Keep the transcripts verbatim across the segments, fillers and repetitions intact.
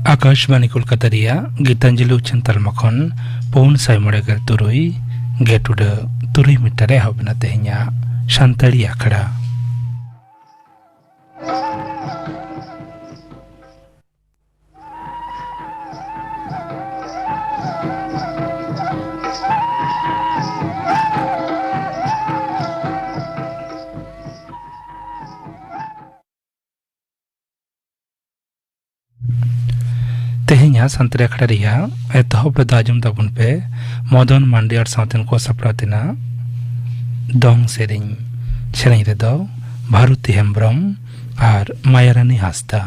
ᱟᱠᱟᱥᱵᱟᱱᱤ ᱠᱳᱞᱠᱟᱛᱟ ᱨᱮᱭᱟᱜ ᱜᱤᱛᱟᱧᱡᱚᱞᱤ ᱩᱪᱷᱟᱹᱱ ᱛᱟᱞᱢᱟ ᱠᱷᱚᱱ ᱯᱩᱱ ᱥᱟᱭ ᱢᱚᱬᱮ ᱜᱮᱞ ᱛᱩᱨᱩᱭ ᱜᱮᱴ ᱩᱰᱟᱹ ᱛᱩᱨᱩᱭ ᱢᱤᱴᱟᱨ ᱨᱮ ᱮᱦᱚᱵ ᱮᱱᱟ ᱛᱮᱦᱮᱧᱟᱜ ᱥᱟᱱᱛᱟᱲᱤ ᱟᱠᱷᱲᱟ᱾ ᱛᱮᱦᱮᱧᱟᱜ ᱥᱟᱱᱛᱟᱲᱤ ᱟᱠᱷᱲᱟ ᱨᱮᱭᱟᱜ ᱮᱛᱚᱦᱚᱵ ᱨᱮᱫᱚ ᱟᱸᱡᱚᱢ ᱛᱟᱵᱚᱱ ᱯᱮ ᱢᱚᱫᱚᱱ ᱢᱟᱱᱰᱤ ᱟᱨ ᱥᱟᱶᱛᱮᱱ ᱠᱚ ᱥᱟᱯᱲᱟᱣ ᱛᱮᱱᱟᱜ ᱫᱚᱝ ᱥᱮᱨᱮᱧ᱾ ᱥᱮᱨᱮᱧ ᱨᱮᱫᱚ ᱵᱷᱟᱨᱚᱛᱤ ᱦᱮᱢᱵᱽᱨᱚᱢ ᱟᱨ ᱢᱟᱭᱟᱨᱟᱱᱤ ᱦᱟᱸᱥᱫᱟ᱾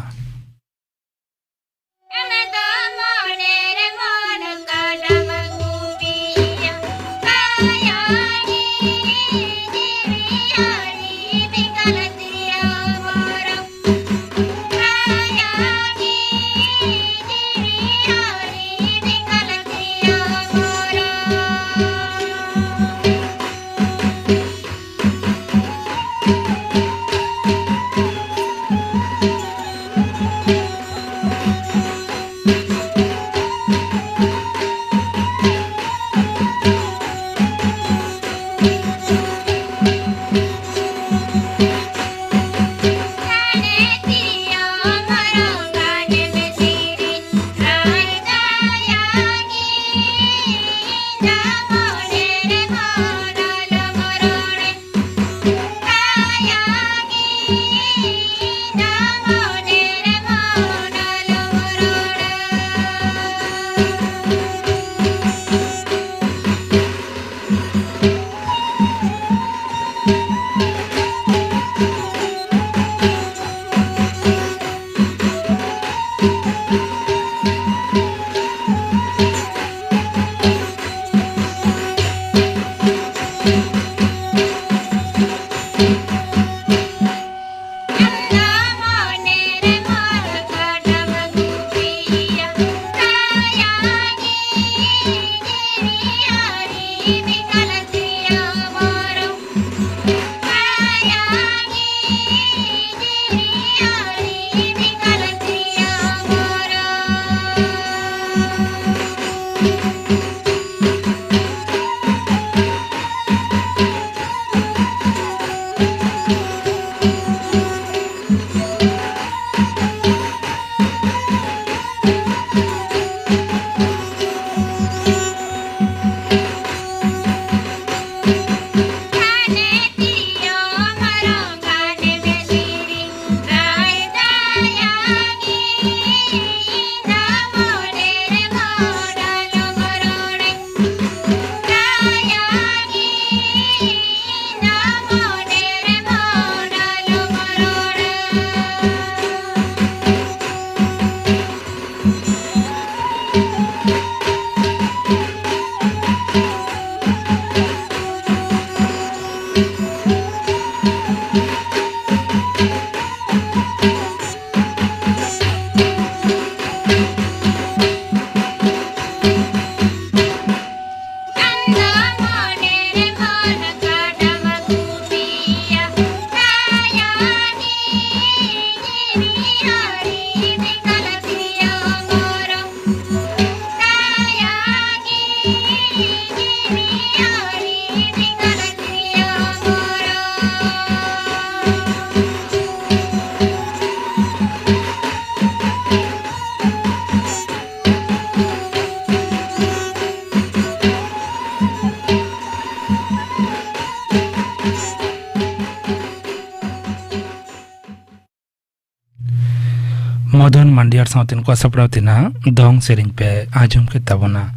ᱢᱚᱫᱚᱱ ᱢᱟᱱᱰᱤᱭᱟᱨ ᱥᱟᱶᱛᱮ ᱱᱩᱠᱩᱣᱟᱜ ᱥᱟᱯᱲᱟᱣ ᱛᱮᱱᱟᱜ ᱫᱚᱝ ᱥᱮᱨᱮᱧ ᱯᱮ ᱟᱸᱡᱚᱢ ᱠᱮᱫ ᱛᱟᱵᱚᱱᱟ᱾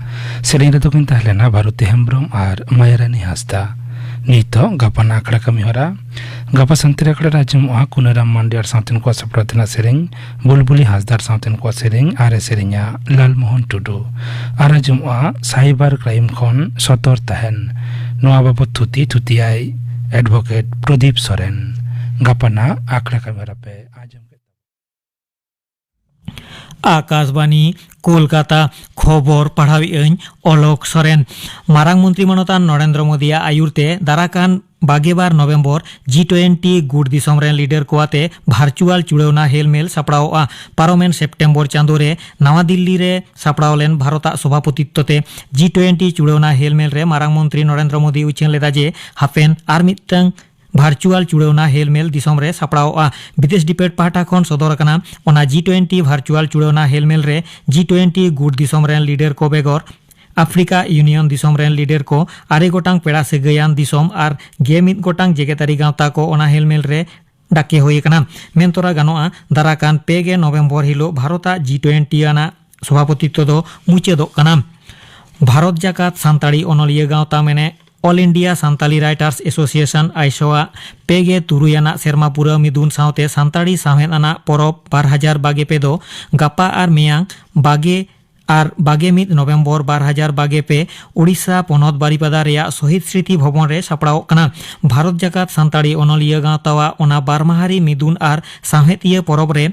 ᱥᱮᱨᱮᱧ ᱨᱮᱫᱚ ᱠᱤᱱ ᱛᱟᱦᱮᱸ ᱞᱮᱱᱟ ᱵᱷᱟᱨᱚᱛᱤ ᱦᱮᱢᱵᱽᱨᱚᱢ ᱟᱨ ᱢᱟᱭᱟᱨᱟᱱᱤ ᱦᱟᱸᱥᱫᱟ᱾ ᱱᱤᱛᱚᱜ ᱜᱟᱯᱟᱱᱟᱜ ᱟᱠᱷᱲᱟ ᱠᱟᱹᱢᱤ ᱦᱚᱨᱟ᱾ ᱜᱟᱯᱟ ᱥᱟᱱᱛᱟᱲᱤ ᱟᱠᱷᱲᱟ ᱨᱮ ᱟᱸᱡᱚᱢᱚᱜᱼᱟ ᱠᱩᱱᱟᱹᱨᱟᱢ ᱢᱟᱱᱰᱤᱭᱟᱨ ᱥᱟᱶᱛᱮ ᱱᱩᱠᱩᱣᱟᱜ ᱥᱟᱯᱲᱟᱣ ᱛᱮᱱᱟᱜ ᱥᱮᱨᱮᱧ ᱵᱩᱞᱵᱩᱞᱤ ᱦᱟᱸᱥᱫᱟᱨ ᱥᱟᱶᱛᱮ ᱱᱩᱠᱩᱣᱟᱜ ᱥᱮᱨᱮᱧ ᱟᱨ ᱮ ᱥᱮᱨᱮᱧᱟ ᱞᱟᱞᱢᱳᱦᱚᱱ ᱴᱩᱰᱩ᱾ ᱟᱨ ᱟᱸᱡᱚᱢᱚᱜᱼᱟ ᱥᱟᱭᱵᱟᱨ ᱠᱨᱟᱭᱤᱢ ᱠᱷᱚᱱ ᱥᱚᱛᱚᱨ ᱛᱟᱦᱮᱱ᱾ ᱱᱚᱣᱟ ᱵᱟᱵᱚᱛ ᱛᱷᱩᱛᱤ ᱛᱷᱩᱛᱤᱭᱟᱭ ᱮᱰᱵᱷᱚᱠᱮᱴ ᱯᱨᱚᱫᱤᱯ ᱥᱚᱨᱮᱱ᱾ ᱜᱟᱯᱟᱱᱟᱜ ᱟᱠᱷᱲᱟ ᱠᱟᱹᱢᱤ ᱦᱚᱨᱟ ᱯᱮ ᱟᱸᱡᱚᱢ ᱠᱮᱫ᱾ ᱟᱠᱟᱥᱵᱟᱱᱤ, ᱠᱳᱞᱠᱟᱛᱟ᱾ ᱠᱷᱚᱵᱚᱨ ᱯᱟᱲᱦᱟᱣᱮᱫ ᱟᱹᱧ ᱚᱞᱚᱠ ᱥᱚᱨᱮᱱ᱾ ᱢᱟᱨᱟᱝ ᱢᱚᱱᱛᱨᱤ ᱢᱟᱱᱚᱛᱟᱱ ᱱᱚᱨᱮᱱᱫᱨᱚ ᱢᱳᱫᱤᱭᱟᱜ ᱟᱭᱩᱨ ᱛᱮ ᱫᱟᱨᱟᱠᱟᱱ ᱵᱟᱜᱮ ᱵᱟᱨ ᱱᱚᱵᱷᱮᱢᱵᱚᱨ ᱡᱤ ᱴᱩᱭᱮᱱᱴᱤ ᱜᱩᱴ ᱫᱤᱥᱚᱢ ᱨᱮᱱ ᱞᱤᱰᱟᱨ ᱠᱚ ᱟᱛᱮ ᱵᱷᱟᱨᱪᱩᱣᱟᱞ ᱪᱩᱲᱟᱹᱣᱱᱟ ᱦᱮᱞᱢᱮᱞ ᱥᱟᱯᱲᱟᱣᱜᱼᱟ᱾ ᱯᱟᱨᱚᱢᱮᱱ ᱥᱮᱯᱴᱮᱢᱵᱚᱨ ᱪᱟᱸᱫᱳ ᱨᱮ ᱱᱟᱣᱟ ᱫᱤᱞᱞᱤ ᱨᱮ ᱥᱟᱯᱲᱟᱣ ᱞᱮᱱ ᱵᱷᱟᱨᱚᱛᱟᱜ ᱥᱚᱵᱷᱟᱯᱚᱛᱤᱛᱛᱚ ᱛᱮ ᱡᱤ ᱴᱩᱭᱮᱱᱴᱤ ᱪᱩᱲᱟᱹᱣᱱᱟ ᱦᱮᱞᱢᱮᱞ ᱨᱮ ᱢᱟᱨᱟᱝ ᱢᱚᱱᱛᱨᱤ ᱱᱚᱨᱮᱱᱫᱨᱚ ᱢᱳᱫᱤ ᱩᱪᱷᱟᱹᱱ ᱞᱮᱫᱟ ᱡᱮ ᱦᱟᱯᱮᱱ ᱟᱨ ᱢᱤᱫᱴᱟᱝ ᱵᱷᱟᱨᱪᱩᱣᱟᱞ ᱪᱩᱲᱟᱹᱣᱱᱟ ᱦᱮᱞᱢᱮᱞ ᱫᱤᱥᱚᱢ ᱨᱮ ᱥᱟᱯᱲᱟᱣᱜᱼᱟ᱾ ᱵᱤᱫᱮᱥ ᱰᱤᱯᱮᱴ ᱯᱟᱦᱴᱟ ᱠᱷᱚᱱ ᱥᱚᱫᱚᱨ ᱟᱠᱟᱱᱟ ᱚᱱᱟ ᱡᱤ ᱴᱩᱭᱮᱱᱴᱤ ᱵᱷᱟᱨᱪᱩᱣᱟᱞ ᱪᱩᱲᱟᱹᱣᱱᱟ ᱦᱮᱞᱢᱮᱞ ᱨᱮ ᱡᱤ ᱴᱩᱭᱮᱱᱴᱤ ᱜᱩᱴ ᱫᱤᱥᱚᱢ ᱨᱮᱱ ᱞᱤᱰᱟᱨ ᱠᱚ ᱵᱮᱜᱚᱨ ᱟᱯᱷᱨᱤᱠᱟ ᱤᱭᱩᱱᱤᱭᱚᱱ ᱫᱤᱥᱚᱢ ᱨᱮᱱ ᱞᱤᱰᱟᱨ ᱠᱚ, ᱟᱨᱮ ᱜᱚᱴᱟᱝ ᱯᱮᱲᱟ ᱥᱟᱹᱜᱟᱹᱭᱟᱱ ᱫᱤᱥᱚᱢ ᱟᱨ ᱜᱮᱞ ᱢᱤᱫ ᱜᱚᱴᱟᱝ ᱡᱮᱜᱮᱛᱟᱹᱨᱤ ᱜᱟᱶᱛᱟ ᱠᱚ ᱚᱱᱟ ᱦᱮᱞᱢᱮᱞ ᱨᱮ ᱰᱟᱠᱮ ᱦᱩᱭ ᱟᱠᱟᱱᱟ᱾ ᱢᱮᱱᱛᱚᱨᱟ ᱜᱟᱱᱚᱜᱼᱟ, ᱫᱟᱨᱟᱠᱟᱱ ᱯᱮ ᱜᱮ ᱱᱚᱵᱷᱮᱢᱵᱚᱨ ᱦᱤᱞᱚᱜ ᱵᱷᱟᱨᱚᱛᱟᱜ ᱡᱤ ᱴᱩᱭᱮᱱᱴᱤ ᱟᱱᱟᱜ ᱥᱚᱵᱷᱟᱯᱚᱛᱤᱛᱛᱚ ᱫᱚ ᱢᱩᱪᱟᱹᱫᱚᱜ ᱠᱟᱱᱟ᱾ ᱵᱷᱟᱨᱚᱛ ᱡᱟᱠᱟᱛ ᱥᱟᱱᱛᱟᱲᱤ ᱚᱱᱚᱞᱤᱭᱟᱹ ᱜᱟᱶᱛᱟ ᱢᱮᱱᱮ All India Santali Writers Association, ᱟᱭᱥᱳ ᱟᱜ ᱯᱮ ᱜᱮ ᱛᱩᱨᱩᱭ ᱟᱱᱟᱜ ᱥᱮᱨᱢᱟ ᱯᱩᱨᱟᱹᱣ ᱢᱤᱫᱩᱱ ᱥᱟᱶᱛᱮ ᱥᱟᱱᱛᱟᱲᱤ ᱥᱟᱶᱦᱮᱫ ᱟᱱᱟᱜ ᱯᱚᱨᱚᱵᱽ ᱵᱟᱨ ᱦᱟᱡᱟᱨ ᱵᱟᱜᱮ ᱯᱮ ᱫᱚ ᱜᱟᱯᱟ ᱟᱨ ᱢᱮᱭᱟᱝ ᱵᱟᱜᱮ ᱟᱨ ᱵᱟᱜᱮ ᱢᱤᱫ ᱱᱚᱵᱷᱮᱢᱵᱚᱨ ᱵᱟᱨ ᱦᱟᱡᱟᱨ ᱵᱟᱜᱮ ᱯᱮ ᱳᱰᱤᱥᱟ ᱯᱚᱱᱚᱛ ᱵᱟᱨᱤᱯᱟᱫᱟ ᱨᱮᱭᱟᱜ ᱥᱚᱦᱤᱫ ᱥᱢᱨᱤᱛᱤ ᱵᱷᱚᱵᱚᱱ ᱨᱮ ᱥᱟᱯᱲᱟᱣᱚᱜ ᱠᱟᱱᱟ᱾ ᱵᱷᱟᱨᱚᱛ ᱡᱟᱠᱟᱛ ᱥᱟᱱᱛᱟᱲᱤ ᱚᱱᱚᱞᱤᱭᱟᱹ ᱜᱟᱶᱛᱟᱣᱟᱜ ᱚᱱᱟ ᱵᱟᱨ ᱢᱟᱦᱟᱨᱤ ᱢᱤᱫᱩᱱ ᱟᱨ ᱥᱟᱶᱦᱮᱫᱤᱭᱟᱹ ᱯᱚᱨᱚᱵᱽ ᱨᱮ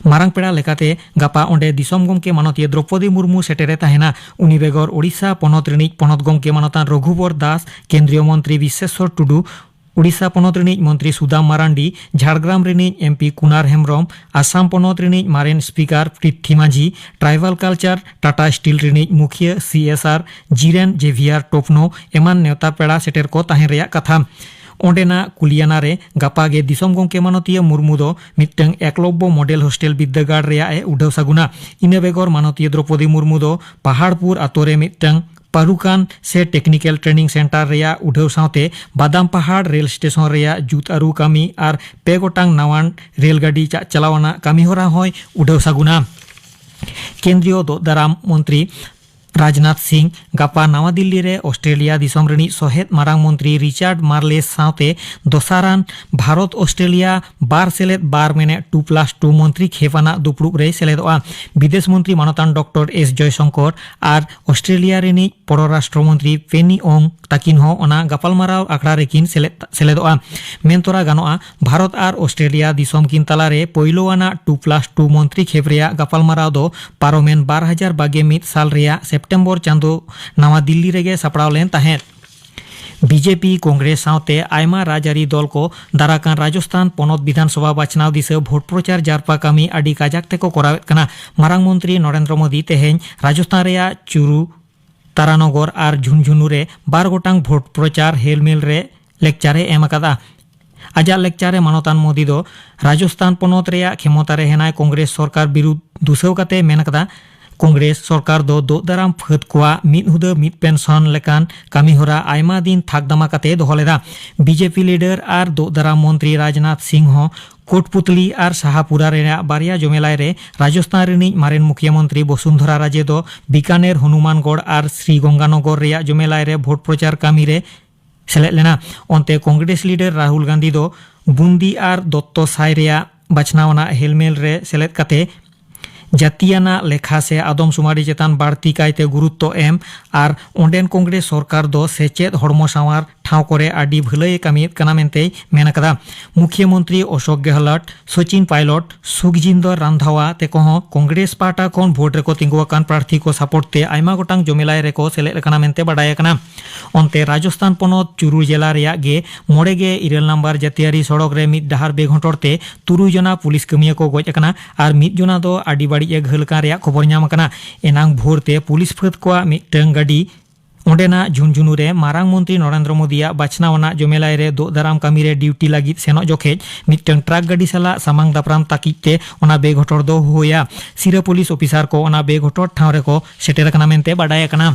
ᱢᱟᱨᱟᱝ ᱯᱮᱲᱟ ᱞᱮᱠᱟᱛᱮ ᱜᱟᱯᱟ ᱚᱸᱰᱮ ᱫᱤᱥᱚᱢ ᱜᱚᱢᱠᱮ ᱢᱟᱱᱚᱛᱤᱭᱟᱹ ᱫᱨᱚᱯᱚᱫᱤ ᱢᱩᱨᱢᱩ ᱥᱮᱴᱮᱨᱮ ᱛᱟᱦᱮᱱᱟ᱾ ᱩᱱᱤ ᱵᱮᱜᱚᱨ ᱳᱰᱤᱥᱟ ᱯᱚᱱᱚᱛ ᱨᱤᱱᱤᱡ ᱯᱚᱱᱚᱛ ᱜᱚᱢᱠᱮ ᱢᱟᱱᱚᱛᱟᱱ ᱨᱚᱜᱷᱩᱵᱚᱨ ᱫᱟᱥ, ᱠᱮᱱᱫᱨᱤᱭᱚ ᱢᱚᱱᱛᱨᱤ ᱵᱤᱥᱮᱥᱣᱚᱨ ᱴᱩᱰᱩ, ᱳᱰᱤᱥᱟ ᱯᱚᱱᱚᱛ ᱨᱤᱱᱤᱡ ᱢᱚᱱᱛᱨᱤ ᱥᱩᱫᱟᱢ ᱢᱟᱨᱟᱱᱰᱤ, ᱡᱷᱟᱲᱜᱨᱟᱢ ᱨᱤᱱᱤᱡ ᱮᱢᱯᱤ ᱠᱩᱱᱟᱨ ᱦᱮᱢᱵᱽᱨᱚᱢ, ᱟᱥᱟᱢ ᱯᱚᱱᱚᱛ ᱨᱤᱱᱤᱡ ᱢᱟᱨᱮᱱ ᱥᱯᱤᱠᱟᱨ ᱯᱨᱤᱛᱷᱤ ᱢᱟᱹᱡᱷᱤ, ᱴᱨᱟᱭᱵᱟᱞ ᱠᱟᱞᱪᱟᱨ ᱴᱟᱴᱟ ᱥᱴᱤᱞ ᱨᱤᱱᱤᱡ ᱢᱩᱠᱷᱤᱭᱟᱹ ᱥᱤ ᱮᱥ ᱟᱨ ᱡᱤᱨᱮᱱ ᱡᱮᱵᱷᱤᱭᱟᱨ ᱴᱳᱯᱱᱳ ᱮᱢᱟᱱ ᱱᱮᱣᱛᱟ ᱯᱮᱲᱟ ᱥᱮᱴᱮᱨ ᱠᱚ ᱛᱟᱦᱮᱸ ᱨᱮᱭᱟᱜ ᱠᱟᱛᱷᱟ᱾ ᱚᱸᱰᱮᱱᱟᱜ ᱠᱩᱞᱤᱭᱟᱱᱟ ᱨᱮ ᱜᱟᱯᱟ ᱜᱮ ᱫᱤᱥᱚᱢ ᱜᱚᱢᱠᱮ ᱢᱟᱱᱚᱛᱤᱭᱟᱹ ᱢᱩᱨᱢᱩ ᱫᱚ ᱢᱤᱫᱴᱟᱝ ᱮᱠᱞᱚᱵᱽᱵᱚ ᱢᱚᱰᱮᱞ ᱦᱳᱥᱴᱮᱞ ᱵᱤᱨᱫᱟᱹᱜᱟᱲ ᱨᱮᱭᱟᱜ ᱮ ᱩᱰᱷᱟᱹᱣ ᱥᱟᱹᱜᱩᱱᱟ᱾ ᱤᱱᱟᱹ ᱵᱮᱜᱚᱨ ᱢᱟᱱᱚᱛᱤᱭᱟᱹ ᱫᱨᱚᱯᱚᱫᱤ ᱢᱩᱨᱢᱩ ᱫᱚ ᱯᱟᱦᱟᱲᱯᱩᱨ ᱟᱛᱳ ᱨᱮ ᱢᱤᱫᱴᱟᱝ ᱯᱟᱨᱩᱠᱟᱱ ᱥᱮ ᱴᱮᱠᱱᱤᱠᱮᱞ ᱴᱨᱮᱱᱤᱝ ᱥᱮᱱᱴᱟᱨ ᱨᱮᱭᱟᱜ ᱩᱰᱷᱟᱹᱣ ᱥᱟᱶᱛᱮ ᱵᱟᱫᱟᱢ ᱯᱟᱦᱟᱲ ᱨᱮᱞ ᱥᱴᱮᱥᱚᱱ ᱨᱮᱭᱟᱜ ᱡᱩᱛ ᱟᱹᱨᱩ ᱠᱟᱹᱢᱤ ᱟᱨ ᱯᱮ ᱜᱚᱴᱟᱝ ᱱᱟᱣᱟᱱ ᱨᱮᱞ ᱜᱟᱹᱰᱤ ᱪᱟᱜ ᱪᱟᱞᱟᱣ ᱟᱱᱟᱜ ᱠᱟᱹᱢᱤ ᱦᱚᱨᱟ ᱦᱚᱸᱭ ᱩᱰᱷᱟᱹᱣ ᱥᱟᱹᱜᱩᱱᱟ᱾ ᱠᱮᱱᱫᱨᱤᱭᱚ ᱫᱚᱜ ᱫᱟᱨᱟᱢ ᱢᱚᱱᱛᱨᱤ ᱨᱟᱡᱽᱱᱟᱛᱷ ᱥᱤᱝ ᱜᱟᱯᱟ ᱱᱟᱣᱟ ᱫᱤᱞᱞᱤ ᱨᱮ ᱚᱥᱴᱨᱮᱞᱤᱭᱟ ᱫᱤᱥᱚᱢ ᱨᱤᱱᱤᱡ ᱥᱚᱦᱮᱫ ᱢᱟᱨᱟᱝ ᱢᱚᱱᱛᱨᱤ ᱨᱤᱪᱟᱨᱰ ᱢᱟᱨᱞᱮᱥ ᱥᱟᱶᱛᱮ ᱫᱚᱥᱟᱨᱟᱱ ᱵᱷᱟᱨᱚᱛ ᱚᱥᱴᱨᱮᱞᱤᱭᱟ ᱵᱟᱨ ᱥᱮᱞᱮᱫ ᱵᱟᱨ ᱢᱮᱱᱮᱫ ᱴᱩ ᱯᱞᱟᱥ ᱴᱩ ᱢᱚᱱᱛᱨᱤ ᱠᱷᱮᱯ ᱟᱱᱟᱜ ᱫᱩᱯᱲᱩᱵ ᱨᱮᱭ ᱥᱮᱞᱮᱫᱚᱜᱼᱟ᱾ ᱵᱤᱫᱮᱥ ᱢᱚᱱᱛᱨᱤ ᱢᱟᱱᱚᱛᱟᱱ ᱰᱚᱠᱴᱚᱨ ᱮᱥ ᱡᱚᱭᱥᱚᱝᱠᱚᱨ ᱟᱨ ᱚᱥᱴᱨᱮᱞᱤᱭᱟ ᱨᱤᱱᱤᱡ ᱯᱚᱨᱚᱨᱟᱥᱴᱨᱚ ᱢᱚᱱᱛᱨᱤ ᱯᱮᱱᱤ ᱚᱝ ᱛᱟᱹᱠᱤᱱ ᱦᱚᱸ ᱚᱱᱟ ᱜᱟᱯᱟᱞᱢᱟᱨᱟᱣ ᱟᱠᱷᱲᱟ ᱨᱮᱠᱤᱱ ᱥᱮᱞᱮᱫ, ᱥᱮᱞᱮᱫᱚᱜᱼᱟ᱾ ᱢᱮᱱ ᱛᱚᱨᱟ ᱜᱟᱱᱚᱜᱼᱟ, ᱵᱷᱟᱨᱚᱛ ᱟᱨ ᱚᱥᱴᱨᱮᱞᱤᱭᱟ ᱫᱤᱥᱚᱢ ᱠᱤᱱ ᱛᱟᱞᱟᱨᱮ ᱯᱳᱭᱞᱳ ᱟᱱᱟᱜ ᱴᱩ ᱯᱞᱟᱥ ᱴᱩ ᱢᱚᱱᱛᱨᱤ ᱠᱷᱮᱯ ᱨᱮᱭᱟᱜ ᱜᱟᱯᱟᱞᱢᱟᱨᱟᱣ ᱫᱚ ᱯᱟᱨᱚᱢᱮᱱ ᱵᱟᱨ ᱦᱟᱡᱟᱨ ᱵᱟᱜᱮ ᱢᱤᱫ ᱥᱟᱞ ᱨᱮᱭᱟᱜ ᱥᱮᱯᱴᱮᱢᱵᱚᱨ ᱪᱟᱸᱫᱳ ᱱᱟᱣᱟ ᱫᱤᱞᱞᱤ ᱨᱮᱜᱮ ᱥᱟᱯᱲᱟᱣ ᱞᱮᱱ ᱛᱟᱦᱮᱸᱫ᱾ ᱵᱤᱡᱮᱯᱤ, ᱠᱚᱝᱜᱨᱮᱥ ᱥᱟᱶᱛᱮ ᱟᱭᱢᱟ ᱨᱟᱡᱽᱟᱹᱨᱤ ᱫᱚᱞ ᱠᱚ ᱫᱟᱨᱟᱠᱟᱱ ᱨᱟᱡᱚᱥᱛᱷᱟᱱ ᱯᱚᱱᱚᱛ ᱵᱤᱫᱷᱟᱱ ᱥᱚᱵᱷᱟ ᱵᱟᱪᱷᱱᱟᱣ ᱫᱤᱥᱟᱹ ᱵᱷᱳᱴ ᱯᱨᱚᱪᱟᱨ ᱡᱟᱨᱯᱟ ᱠᱟᱹᱢᱤ ᱟᱹᱰᱤ ᱠᱟᱡᱟᱠ ᱛᱮᱠᱚ ᱠᱚᱨᱟᱣᱮᱫ ᱠᱟᱱᱟ᱾ ᱢᱟᱨᱟᱝ ᱢᱚᱱᱛᱨᱤ ᱱᱚᱨᱮᱱᱫᱨᱚ ᱢᱳᱫᱤ ᱛᱮᱦᱮᱧ ᱨᱟᱡᱚᱥᱛᱷᱟᱱ ᱨᱮᱭᱟᱜ ᱪᱩᱨᱩ ᱛᱟᱨᱟᱱᱚᱜᱚᱨ ᱟᱨ ᱡᱷᱩᱱᱡᱷᱩᱱᱩ ᱨᱮ ᱵᱟᱨ ᱜᱚᱴᱟᱝ ᱵᱷᱳᱴ ᱯᱨᱚᱪᱟᱨ ᱦᱮᱞᱢᱮᱞ ᱨᱮ ᱞᱮᱠᱪᱟᱨ ᱮ ᱮᱢ ᱟᱠᱟᱫᱟ᱾ ᱟᱡᱟᱜ ᱞᱮᱠᱪᱟᱨ ᱨᱮ ᱢᱟᱱᱚᱛᱟᱱ ᱢᱳᱫᱤ ᱫᱚ ᱨᱟᱡᱚᱥᱛᱷᱟᱱ ᱯᱚᱱᱚᱛ ᱨᱮᱭᱟᱜ ᱠᱷᱮᱢᱚᱛᱟ ᱨᱮ ᱦᱮᱱᱟᱭ ᱠᱚᱝᱜᱨᱮᱥ ᱥᱚᱨᱠᱟᱨ ᱵᱤᱨᱩᱫᱷ ᱫᱩᱥᱟᱹᱣ ᱠᱟᱛᱮ ᱢᱮᱱ ᱟᱠᱟᱫᱟ, ᱠᱚᱝᱜᱨᱮᱥ ᱥᱚᱨᱠᱟᱨ ᱫᱚ ᱫᱳᱜ ᱫᱟᱨᱟᱢ ᱯᱷᱟᱹᱫ ᱠᱚᱣᱟᱜ ᱢᱤᱫ ᱦᱩᱫᱟᱹ ᱢᱤᱫ ᱯᱮᱱᱥᱚᱱ ᱞᱮᱠᱟᱱ ᱠᱟᱹᱢᱤ ᱦᱚᱨᱟ ᱟᱭᱢᱟ ᱫᱤᱱ ᱛᱷᱟᱠ ᱫᱟᱢᱟ ᱠᱟᱛᱮ ᱫᱚᱦᱚ ᱞᱮᱫᱟ᱾ ᱵᱤᱡᱮᱯᱤ ᱞᱤᱰᱟᱨ ᱟᱨ ᱫᱳᱜ ᱫᱟᱨᱟᱢ ᱢᱚᱱᱛᱨᱤ ᱨᱟᱡᱽᱱᱟᱛᱷ ᱥᱤᱝ ᱦᱚᱸ ᱠᱳᱴᱯᱩᱛᱞᱤ ᱟᱨ ᱥᱟᱦᱟᱯᱩᱨᱟ ᱨᱮᱱᱟᱜ ᱵᱟᱨᱭᱟ ᱡᱚᱢᱮᱞᱟᱭ ᱨᱮ ᱨᱟᱡᱚᱥᱛᱷᱟᱱ ᱨᱤᱱᱤᱡ ᱢᱟᱨᱮᱱ ᱢᱩᱠᱷᱤᱭᱟᱹ ᱢᱚᱱᱛᱨᱤ ᱵᱚᱥᱩᱱᱫᱷᱚᱨᱟ ᱨᱟᱡᱮ ᱫᱚ ᱵᱤᱠᱟᱱᱮᱨ, ᱦᱚᱱᱩᱢᱟᱱᱜᱚᱲ ᱟᱨ ᱥᱨᱤ ᱜᱚᱝᱜᱟᱱᱚᱜᱚᱨ ᱨᱮᱭᱟᱜ ᱡᱚᱢᱮᱞᱟᱭ ᱨᱮ ᱵᱷᱳᱴ ᱯᱨᱚᱪᱟᱨ ᱠᱟᱹᱢᱤ ᱨᱮ ᱥᱮᱞᱮᱫ ᱞᱮᱱᱟ᱾ ᱚᱱᱛᱮ ᱠᱚᱝᱜᱨᱮᱥ ᱞᱤᱰᱟᱨ ᱨᱟᱦᱩᱞ ᱜᱟᱱᱫᱷᱤ ᱫᱚ ᱵᱩᱱᱫᱤ ᱟᱨ ᱫᱚᱛᱛᱚ ᱥᱟᱭ ᱨᱮᱭᱟᱜ ᱵᱟᱪᱷᱱᱟᱣ ᱟᱱᱟᱜ ᱦᱮᱞᱢᱮᱞ ᱨᱮ ᱥᱮᱞᱮᱫ ᱠᱟᱛᱮ ᱡᱟᱹᱛᱤᱭᱟᱱᱟᱜ ᱞᱮᱠᱷᱟ ᱥᱮ ᱟᱫᱚᱢ ᱥᱩᱢᱟᱹᱲᱤ ᱪᱮᱛᱟᱱ ᱵᱟᱹᱲᱛᱤ ᱠᱟᱭᱛᱮ ᱜᱩᱨᱩᱛᱛᱚ ᱮᱢ ᱟᱨ ᱚᱸᱰᱮᱱ ᱠᱚᱝᱜᱨᱮᱥ ᱥᱚᱨᱠᱟᱨ ᱫᱚ ᱥᱮᱪᱮᱫ, ᱦᱚᱲᱢᱚ ᱥᱟᱶᱟᱨ ᱴᱷᱟᱶ ᱠᱚᱨᱮ ᱟᱹᱰᱤ ᱵᱷᱟᱹᱞᱟᱹᱭ ᱮ ᱠᱟᱹᱢᱤᱭᱮᱫ ᱠᱟᱱᱟ ᱢᱮᱱᱛᱮᱭ ᱢᱮᱱ ᱟᱠᱟᱫᱟ᱾ ᱢᱩᱠᱷᱭᱟᱹ ᱢᱚᱱᱛᱨᱤ ᱚᱥᱳᱠ ᱜᱮᱦᱞᱚᱴ, ᱥᱚᱪᱤᱱ ᱯᱟᱭᱞᱚᱴ, ᱥᱩᱠᱡᱤᱱᱫᱚᱨ ᱨᱟᱱᱫᱷᱟᱣᱟ ᱛᱮᱠᱚ ᱦᱚᱸ ᱠᱚᱝᱜᱨᱮᱥ ᱯᱟᱦᱴᱟ ᱠᱷᱚᱱ ᱵᱷᱳᱴ ᱨᱮᱠᱚ ᱛᱤᱸᱜᱩ ᱟᱠᱟᱱ ᱯᱨᱟᱨᱛᱷᱤ ᱠᱚ ᱥᱟᱯᱳᱨᱴ ᱛᱮ ᱟᱭᱢᱟ ᱜᱚᱴᱟᱝ ᱡᱚᱢᱮᱞᱟᱭ ᱨᱮᱠᱚ ᱥᱮᱞᱮᱫ ᱟᱠᱟᱱᱟ ᱢᱮᱱᱛᱮ ᱵᱟᱰᱟᱭ ᱟᱠᱟᱱᱟ᱾ ᱚᱱᱛᱮ ᱨᱟᱡᱚᱥᱛᱷᱟᱱ ᱯᱚᱱᱚᱛ ᱪᱩᱨᱩ ᱡᱮᱞᱟ ᱨᱮᱭᱟᱜ ᱜᱮ ᱢᱚᱬᱮ ᱜᱮ ᱤᱨᱟᱹᱞ ᱱᱟᱢᱵᱟᱨ ᱡᱟᱹᱛᱤᱭᱟᱹᱨᱤ ᱥᱚᱲᱚᱠ ᱨᱮ ᱢᱤᱫ ᱰᱟᱦᱟᱨ ᱵᱮᱜᱷᱚᱴᱚᱨ ᱛᱮ ᱛᱩᱨᱩᱭ ᱡᱚᱱᱟ ᱯᱩᱞᱤᱥ ᱠᱟᱹᱢᱤᱭᱟᱹ ᱠᱚ ᱜᱚᱡ ᱟᱠᱟᱱᱟ ᱟᱨ ᱢᱤᱫ ᱡᱚᱱᱟ ᱫᱚ ᱟᱹᱰᱤ ᱵᱟᱹᱲᱤᱡ ᱮ ᱜᱷᱟᱹᱞ ᱟᱠᱟᱱ ᱨᱮᱭᱟᱜ ᱠᱷᱚᱵᱚᱨ ᱧᱟᱢ ᱟᱠᱟᱱᱟ᱾ ᱮᱱᱟᱝ ᱵᱷᱳᱨ ᱛᱮ ᱯᱩᱞᱤᱥ ᱯᱷᱟᱹᱫ ᱠᱚᱣᱟᱜ ᱢᱤᱫᱴᱟᱝ ᱜᱟᱹᱰᱤ ᱚᱸᱰᱮᱱᱟᱜ ᱡᱷᱩᱱᱡᱷᱩᱱᱩ ᱨᱮ ᱢᱟᱨᱟᱝ ᱢᱚᱱᱛᱨᱤ ᱱᱚᱨᱮᱱᱫᱨᱚ ᱢᱳᱫᱤᱭᱟᱜ ᱵᱟᱪᱷᱱᱟᱣ ᱟᱱᱟᱜ ᱡᱚᱢᱮᱞᱟᱭ ᱨᱮ ᱫᱳᱜ ᱫᱟᱨᱟᱢ ᱠᱟᱹᱢᱤ ᱨᱮ ᱰᱤᱭᱩᱴᱤ ᱞᱟᱹᱜᱤᱫ ᱥᱮᱱᱚᱜ ᱡᱚᱠᱷᱮᱡ ᱢᱤᱫᱴᱟᱝ ᱴᱨᱟᱠ ᱜᱟᱹᱰᱤ ᱥᱟᱞᱟᱜ ᱥᱟᱢᱟᱝ ᱫᱟᱯᱨᱟᱢ ᱛᱟᱹᱠᱤᱡ ᱛᱮ ᱚᱱᱟ ᱵᱮᱜᱷᱚᱴᱚᱨ ᱫᱚ ᱦᱩᱭᱟ᱾ ᱥᱤᱨᱟᱹ ᱯᱩᱞᱤᱥ ᱚᱯᱷᱤᱥᱟᱨ ᱠᱚ ᱚᱱᱟ ᱵᱮᱜᱷᱚᱴᱚᱨ ᱴᱷᱟᱶ ᱨᱮᱠᱚ ᱥᱮᱴᱮᱨ ᱟᱠᱟᱱᱟ ᱢᱮᱱᱛᱮ ᱵᱟᱰᱟᱭ ᱟᱠᱟᱱᱟ᱾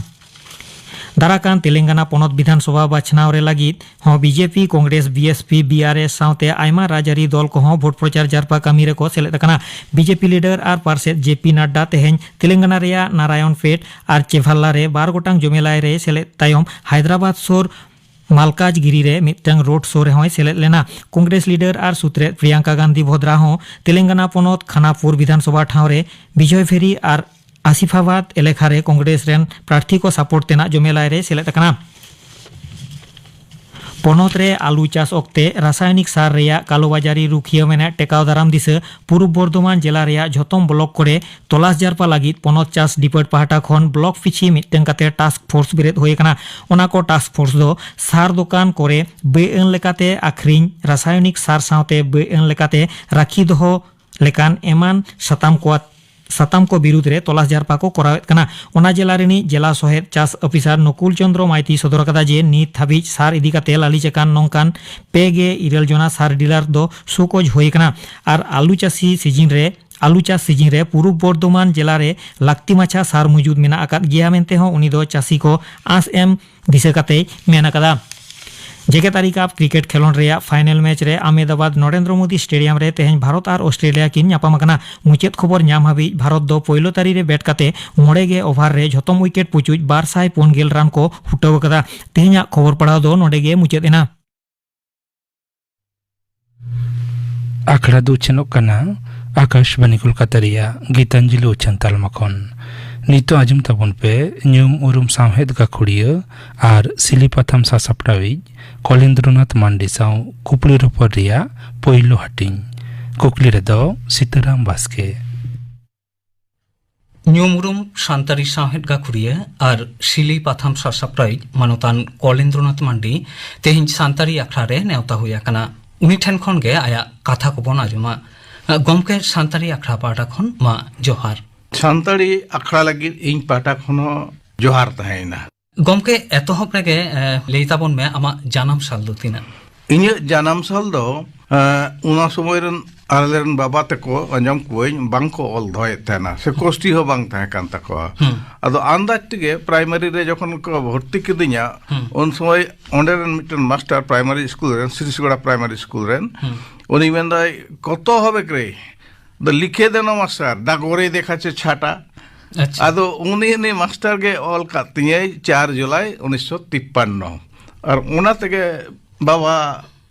ᱫᱟᱨᱟᱠᱟᱱ ᱛᱮᱞᱮᱝᱜᱟᱱᱟ ᱯᱚᱱᱚᱛ ᱵᱤᱫᱷᱟᱱ ᱥᱚᱵᱷᱟ ᱵᱟᱪᱷᱱᱟᱣ ᱨᱮ ᱞᱟᱹᱜᱤᱫ ᱦᱚᱸ ᱵᱤᱡᱮᱯᱤ, ᱠᱚᱝᱜᱨᱮᱥ, ᱵᱤᱮᱥᱯᱤ, ᱵᱤᱟᱨᱮᱥ ᱥᱟᱶᱛᱮ ᱟᱭᱢᱟ ᱨᱟᱡᱽᱟᱹᱨᱤ ᱫᱚᱞ ᱠᱚᱦᱚᱸ ᱵᱷᱳᱴ ᱯᱨᱚᱪᱟᱨ ᱡᱟᱨᱯᱟ ᱠᱟᱹᱢᱤ ᱨᱮᱠᱚ ᱥᱮᱞᱮᱫ ᱟᱠᱟᱱᱟ᱾ ᱵᱤᱡᱮᱯᱤ ᱞᱤᱰᱟᱨ ᱟᱨ ᱯᱟᱨᱥᱮᱛ ᱡᱮ ᱯᱤ ᱱᱟᱰᱰᱟ ᱛᱮᱦᱮᱧ ᱛᱮᱞᱮᱝᱜᱟᱱᱟ ᱨᱮᱭᱟᱜ ᱱᱟᱨᱟᱭᱚᱱ ᱯᱮᱴ ᱟᱨ ᱪᱮᱵᱷᱟᱞᱞᱟ ᱨᱮ ᱵᱟᱨ ᱜᱚᱴᱟᱝ ᱡᱚᱢᱮᱞᱟᱭ ᱨᱮ ᱥᱮᱞᱮᱫ ᱛᱟᱭᱚᱢ ᱦᱟᱭᱫᱨᱟᱵᱟᱫ ᱥᱩᱨ ᱢᱟᱞᱠᱟᱡᱽᱜᱤᱨᱤ ᱨᱮ ᱢᱤᱫᱴᱟᱝ ᱨᱳᱰ ᱥᱳ ᱨᱮᱦᱚᱸᱭ ᱥᱮᱞᱮᱫ ᱞᱮᱱᱟ᱾ ᱠᱚᱝᱜᱨᱮᱥ ᱞᱤᱰᱟᱨ ᱟᱨ ᱥᱩᱛᱨᱮᱫ ᱯᱨᱤᱭᱟᱝᱠᱟ ᱜᱟᱱᱫᱷᱤ ᱵᱷᱚᱫᱨᱟ ᱦᱚᱸ ᱛᱮᱞᱮᱝᱜᱟᱱᱟ ᱯᱚᱱᱚᱛ ᱠᱷᱟᱱᱟᱯᱩᱨ ᱵᱤᱫᱷᱟᱱ ᱥᱚᱵᱷᱟ ᱴᱷᱟᱶ ᱨᱮ ᱵᱤᱡᱚᱭ ᱯᱷᱮᱨᱤ ᱟᱨ ᱟᱥᱤᱯᱷᱟᱵᱟᱫ ᱮᱞᱮᱠᱷᱟ ᱨᱮ ᱠᱚᱝᱜᱨᱮᱥ ᱨᱮᱱ ᱯᱨᱟᱨᱛᱷᱤ ᱠᱚ ᱥᱟᱯᱳᱨᱴ ᱛᱮᱱᱟᱜ ᱡᱚᱢᱮᱞᱟᱭ ᱨᱮ ᱥᱮᱞᱮᱫ ᱟᱠᱟᱱᱟ᱾ ᱯᱚᱱᱚᱛ ᱨᱮ ᱟᱞᱩ ᱪᱟᱥ ᱚᱠᱛᱮ ᱨᱟᱥᱟᱭᱚᱱᱤᱠ ᱥᱟᱨ ᱨᱮᱭᱟᱜ ᱠᱟᱞᱳᱵᱟᱡᱟᱨᱤ ᱨᱩᱠᱷᱤᱭᱟᱹ ᱢᱮᱱᱮᱫ ᱴᱮᱠᱟᱣ ᱫᱟᱨᱟᱢ ᱫᱤᱥᱟᱹ ᱯᱩᱨᱩᱵ ᱵᱚᱨᱫᱷᱚᱢᱟᱱ ᱡᱮᱞᱟ ᱨᱮᱭᱟᱜ ᱡᱷᱚᱛᱚᱢ ᱵᱞᱚᱠ ᱠᱚᱨᱮ ᱛᱚᱞᱟᱥ ᱡᱟᱨᱯᱟ ᱞᱟᱹᱜᱤᱫ ᱯᱚᱱᱚᱛ ᱪᱟᱥ ᱰᱤᱯᱟᱨᱴ ᱯᱟᱦᱴᱟ ᱠᱷᱚᱱ ᱵᱞᱚᱠ ᱯᱤᱪᱷᱤ ᱢᱤᱫᱴᱟᱝ ᱠᱟᱛᱮ ᱴᱟᱥᱠ ᱯᱷᱳᱨᱥ ᱵᱮᱨᱮᱫ ᱦᱩᱭ ᱟᱠᱟᱱᱟ᱾ ᱚᱱᱟ ᱠᱚ ᱴᱟᱥᱠ ᱯᱷᱳᱨᱥ ᱫᱚ ᱥᱟᱨ ᱫᱚᱠᱟᱱ ᱠᱚᱨᱮ ᱵᱮᱼᱟᱹᱱ ᱞᱮᱠᱟᱛᱮ ᱟᱠᱷᱨᱤᱧ, ᱨᱟᱥᱟᱭᱚᱱᱤᱠ ᱥᱟᱨ ᱥᱟᱶᱛᱮ ᱵᱮᱼᱟᱹᱱ ᱞᱮᱠᱟᱛᱮ ᱨᱟᱹᱠᱷᱤ ᱫᱚᱦᱚ ᱞᱮᱠᱟᱱ ᱮᱢᱟᱱ ᱥᱟᱛᱟᱢ ᱠᱚ ᱥᱟᱛᱟᱢ ᱠᱚ ᱵᱤᱨᱩᱫᱽ ᱨᱮ ᱛᱚᱞᱟᱥ ᱡᱟᱨᱯᱟ ᱠᱚ ᱠᱚᱨᱟᱣᱮᱫ ᱠᱟᱱᱟ᱾ ᱚᱱᱟ ᱡᱮᱞᱟ ᱨᱤᱱᱤᱡ ᱡᱮᱞᱟ ᱥᱚᱦᱮᱫ ᱪᱟᱥ ᱚᱯᱷᱤᱥᱟᱨ ᱱᱩᱠᱩᱞ ᱪᱚᱸᱫᱽᱨᱚ ᱢᱟᱭᱛᱤ ᱥᱚᱫᱚᱨ ᱟᱠᱟᱫᱟ ᱡᱮ ᱱᱤᱛ ᱦᱟᱹᱵᱤᱡ ᱥᱟᱨ ᱤᱫᱤ ᱠᱟᱛᱮ ᱞᱟᱹᱞᱤ ᱪᱟᱠᱟᱱ ᱱᱚᱝᱠᱟᱱ ᱯᱮ ᱜᱮ ᱤᱨᱟᱹᱞ ᱡᱚᱱᱟ ᱥᱟᱨ ᱰᱤᱞᱟᱨ ᱫᱚ ᱥᱩᱠᱚᱡᱽ ᱦᱩᱭ ᱟᱠᱟᱱᱟ ᱟᱨ ᱟᱞᱩ ᱪᱟᱹᱥᱤ ᱥᱤᱡᱤᱱ ᱨᱮ ᱟᱞᱩ ᱪᱟᱥ ᱥᱤᱡᱤᱱ ᱨᱮ ᱯᱩᱨᱩᱵ ᱵᱚᱨᱫᱷᱚᱢᱟᱱ ᱡᱮᱞᱟ ᱨᱮ ᱞᱟᱹᱠᱛᱤ ᱢᱟᱪᱷᱟ ᱥᱟᱨ ᱢᱚᱡᱩᱫ ᱢᱮᱱᱟᱜ ᱟᱠᱟᱫ ᱜᱮᱭᱟ ᱢᱮᱱᱛᱮ ᱦᱚᱸ ᱩᱱᱤ ᱫᱚ ᱪᱟᱹᱥᱤ ᱠᱚ ᱟᱸᱥ ᱮᱢ ᱫᱤᱥᱟᱹ ᱠᱟᱛᱮᱭ ᱢᱮᱱ ᱟᱠᱟᱫᱟ᱾ ᱡᱮᱜᱮᱛᱟᱹᱨᱤ ᱠᱟᱯ ᱠᱨᱤᱠᱮᱴ ᱠᱷᱮᱞᱳᱸᱰ ᱨᱮᱭᱟᱜ ᱯᱷᱟᱭᱱᱮᱞ ᱢᱮᱪ ᱨᱮ ᱟᱦᱢᱮᱫᱟᱵᱟᱫ ᱱᱚᱨᱮᱱᱫᱨᱚ ᱢᱳᱫᱤ ᱥᱴᱮᱰᱤᱭᱟᱢ ᱨᱮ ᱛᱮᱦᱮᱧ ᱵᱷᱟᱨᱚᱛ ᱟᱨ ᱚᱥᱴᱨᱮᱞᱤᱭᱟ ᱠᱤᱱ ᱧᱟᱯᱟᱢ ᱟᱠᱟᱱᱟ᱾ ᱢᱩᱪᱟᱹᱫ ᱠᱷᱚᱵᱚᱨ ᱧᱟᱢ ᱦᱟᱹᱵᱤᱡ ᱵᱷᱟᱨᱚᱛ ᱫᱚ ᱯᱳᱭᱞᱳ ᱛᱟᱹᱨᱤ ᱨᱮ ᱵᱮᱴ ᱠᱟᱛᱮ ᱢᱚᱬᱮ ᱜᱮ ᱳᱵᱷᱟᱨ ᱨᱮ ᱡᱷᱚᱛᱚᱢ ᱩᱭᱠᱮᱴ ᱯᱩᱪᱩᱡ ᱵᱟᱨ ᱥᱟᱭ ᱯᱩᱱ ᱜᱮᱞ ᱨᱟᱱ ᱠᱚ ᱦᱩᱴᱟᱹᱣ ᱟᱠᱟᱫᱟ᱾ ᱛᱮᱦᱮᱧᱟᱜ ᱠᱷᱚᱵᱚᱨ ᱯᱟᱲᱦᱟᱣ ᱫᱚ ᱱᱚᱰᱮ ᱜᱮ ᱢᱩᱪᱟᱹᱫ ᱮᱱᱟ᱾ ᱟᱠᱷᱲᱟ ᱫᱚ ᱩᱪᱷᱟᱹᱱᱚᱜ ᱠᱟᱱᱟ ᱟᱠᱟᱥᱵᱟᱱᱤ ᱠᱳᱞᱠᱟᱛᱟ ᱨᱮᱭᱟᱜ ᱜᱤᱛᱟᱧᱡᱚᱞᱤ ᱩᱪᱷᱟᱹᱱ ᱛᱟᱞᱢᱟ ᱠᱷᱚᱱ᱾ ᱱᱤᱛᱚᱜ ᱟᱸᱡᱚᱢ ᱛᱟᱵᱚᱱ ᱯᱮ ᱧᱩᱢ ᱩᱨᱩᱢ ᱥᱟᱶᱦᱮᱫ ᱜᱟᱹᱠᱷᱩᱲᱤᱭᱟᱹ ᱟᱨ ᱥᱤᱞᱤ ᱯᱟᱛᱷᱟᱢ ᱥᱟᱥᱟᱯᱲᱟᱣᱤᱡ ᱠᱚᱞᱮᱱᱫᱨᱚᱱᱟᱛᱷ ᱢᱟᱱᱰᱤ ᱥᱟᱶ ᱠᱩᱠᱞᱤ ᱨᱚᱯᱚᱲ ᱨᱮᱭᱟᱜ ᱯᱳᱭᱞᱳ ᱦᱟᱹᱴᱤᱧ᱾ ᱠᱩᱠᱞᱤ ᱨᱮᱫᱚ ᱥᱤᱛᱟᱹᱨᱟᱢ ᱵᱟᱥᱠᱮ᱾ ᱧᱩᱢ ᱩᱨᱩᱢ ᱥᱟᱱᱛᱟᱲᱤ ᱥᱟᱶᱦᱮᱫ ᱜᱟᱹᱠᱷᱩᱲᱤᱭᱟᱹ ᱟᱨ ᱥᱤᱞᱤ ᱯᱟᱛᱷᱟᱢ ᱥᱟᱥᱟᱯᱲᱟᱣᱤᱡ ᱢᱟᱱᱚᱛᱟᱱ ᱠᱚᱞᱮᱱᱫᱨᱚᱱᱟᱛᱷ ᱢᱟᱱᱰᱤ ᱛᱮᱦᱮᱧ ᱥᱟᱱᱛᱟᱲᱤ ᱟᱠᱷᱲᱟ ᱨᱮ ᱱᱮᱣᱛᱟ ᱦᱩᱭ ᱟᱠᱟᱱᱟ᱾ ᱩᱱᱤ ᱴᱷᱮᱱ ᱠᱷᱚᱱ ᱜᱮ ᱟᱭᱟᱜ ᱠᱟᱛᱷᱟ ᱠᱚᱵᱚᱱ ᱟᱸᱡᱚᱢᱟ᱾ ᱜᱚᱢᱠᱮ, ᱥᱟᱱᱛᱟᱲᱤ ᱟᱠᱷᱲᱟ ᱯᱟᱦᱴᱟ ᱠᱷᱚᱱ ᱢᱟ ᱡᱚᱦᱟᱨ᱾ ᱥᱟᱱᱛᱟᱲᱤ ᱟᱠᱷᱲᱟ ᱞᱟᱹᱜᱤᱫ ᱤᱧ ᱯᱟᱦᱴᱟ ᱠᱷᱚᱱ ᱦᱚᱸ ᱡᱚᱦᱟᱨ ᱛᱟᱦᱮᱸᱭᱮᱱᱟ᱾ ᱜᱚᱢᱠᱮ, ᱮᱛᱚᱦᱚᱵ ᱨᱮᱜᱮ, ᱮ, ᱞᱟᱹᱭ ᱛᱟᱵᱚᱱ ᱢᱮ, ᱟᱢᱟᱜ ᱡᱟᱱᱟᱢ ᱥᱟᱞ ᱫᱚ ᱛᱤᱱᱟᱹᱜ? ᱤᱧᱟᱹᱜ ᱡᱟᱱᱟᱢ ᱥᱟᱞ ᱫᱚ ᱚᱱᱟ ᱥᱚᱢᱚᱭ ᱨᱮᱱ ᱟᱞᱮᱨᱮᱱ ᱵᱟᱵᱟ ᱛᱟᱠᱚ, ᱟᱸᱡᱚᱢ ᱠᱚᱣᱟᱹᱧ, ᱵᱟᱝᱠᱚ ᱚᱞ ᱫᱚᱦᱚᱭᱮᱫ ᱛᱟᱦᱮᱱᱟ, ᱥᱮ ᱠᱚᱥᱴᱤ ᱦᱚᱸ ᱵᱟᱝ ᱛᱟᱦᱮᱸ ᱠᱟᱱ ᱛᱟᱠᱚᱣᱟ᱾ ᱟᱫᱚ ᱟᱱᱫᱟᱡ ᱛᱮᱜᱮ ᱯᱨᱟᱭᱢᱟᱨᱤ ᱨᱮ ᱡᱚᱠᱷᱚᱱ ᱠᱚ ᱵᱷᱚᱨᱛᱤ ᱠᱤᱫᱤᱧᱟ, ᱩᱱ ᱥᱚᱢᱚᱭ ᱚᱸᱰᱮ ᱨᱮᱱ ᱢᱤᱫᱴᱮᱱ ᱢᱟᱥᱴᱟᱨ, ᱯᱨᱟᱭᱢᱟᱨᱤ ᱥᱠᱩᱞ ᱨᱮᱱ, ᱥᱤᱨᱤᱥᱜᱚᱲᱟ ᱯᱨᱟᱭᱢᱟᱨᱤ ᱥᱠᱩᱞ ᱨᱮᱱ, ᱩᱱᱤ ᱢᱮᱱᱫᱟᱭ, "ᱠᱚᱛᱚ ᱦᱚᱵᱮ ᱠᱨᱮ?" ᱫᱚ ᱞᱤᱠᱷᱮ ᱫᱮᱱᱚ ᱢᱟᱥᱴᱟᱨ, ᱫᱟ ᱜᱚᱨᱮ ᱫᱮᱠᱷᱟ ᱪᱮ ᱪᱷᱟᱴᱟ᱾ ᱟᱪᱪᱷᱟ᱾ ᱟᱫᱚ ᱩᱱᱤ, ᱩᱱᱤ ᱢᱟᱥᱴᱟᱨ ᱜᱮ ᱚᱞ ᱠᱟᱫ ᱛᱤᱧᱟᱹᱭ ᱪᱟᱨ ᱡᱩᱞᱟᱭ ᱩᱱᱤᱥᱥᱚ ᱛᱤᱯᱯᱟᱱᱱᱚ᱾ ᱟᱨ ᱚᱱᱟ ᱛᱮᱜᱮ ᱵᱟᱵᱟ,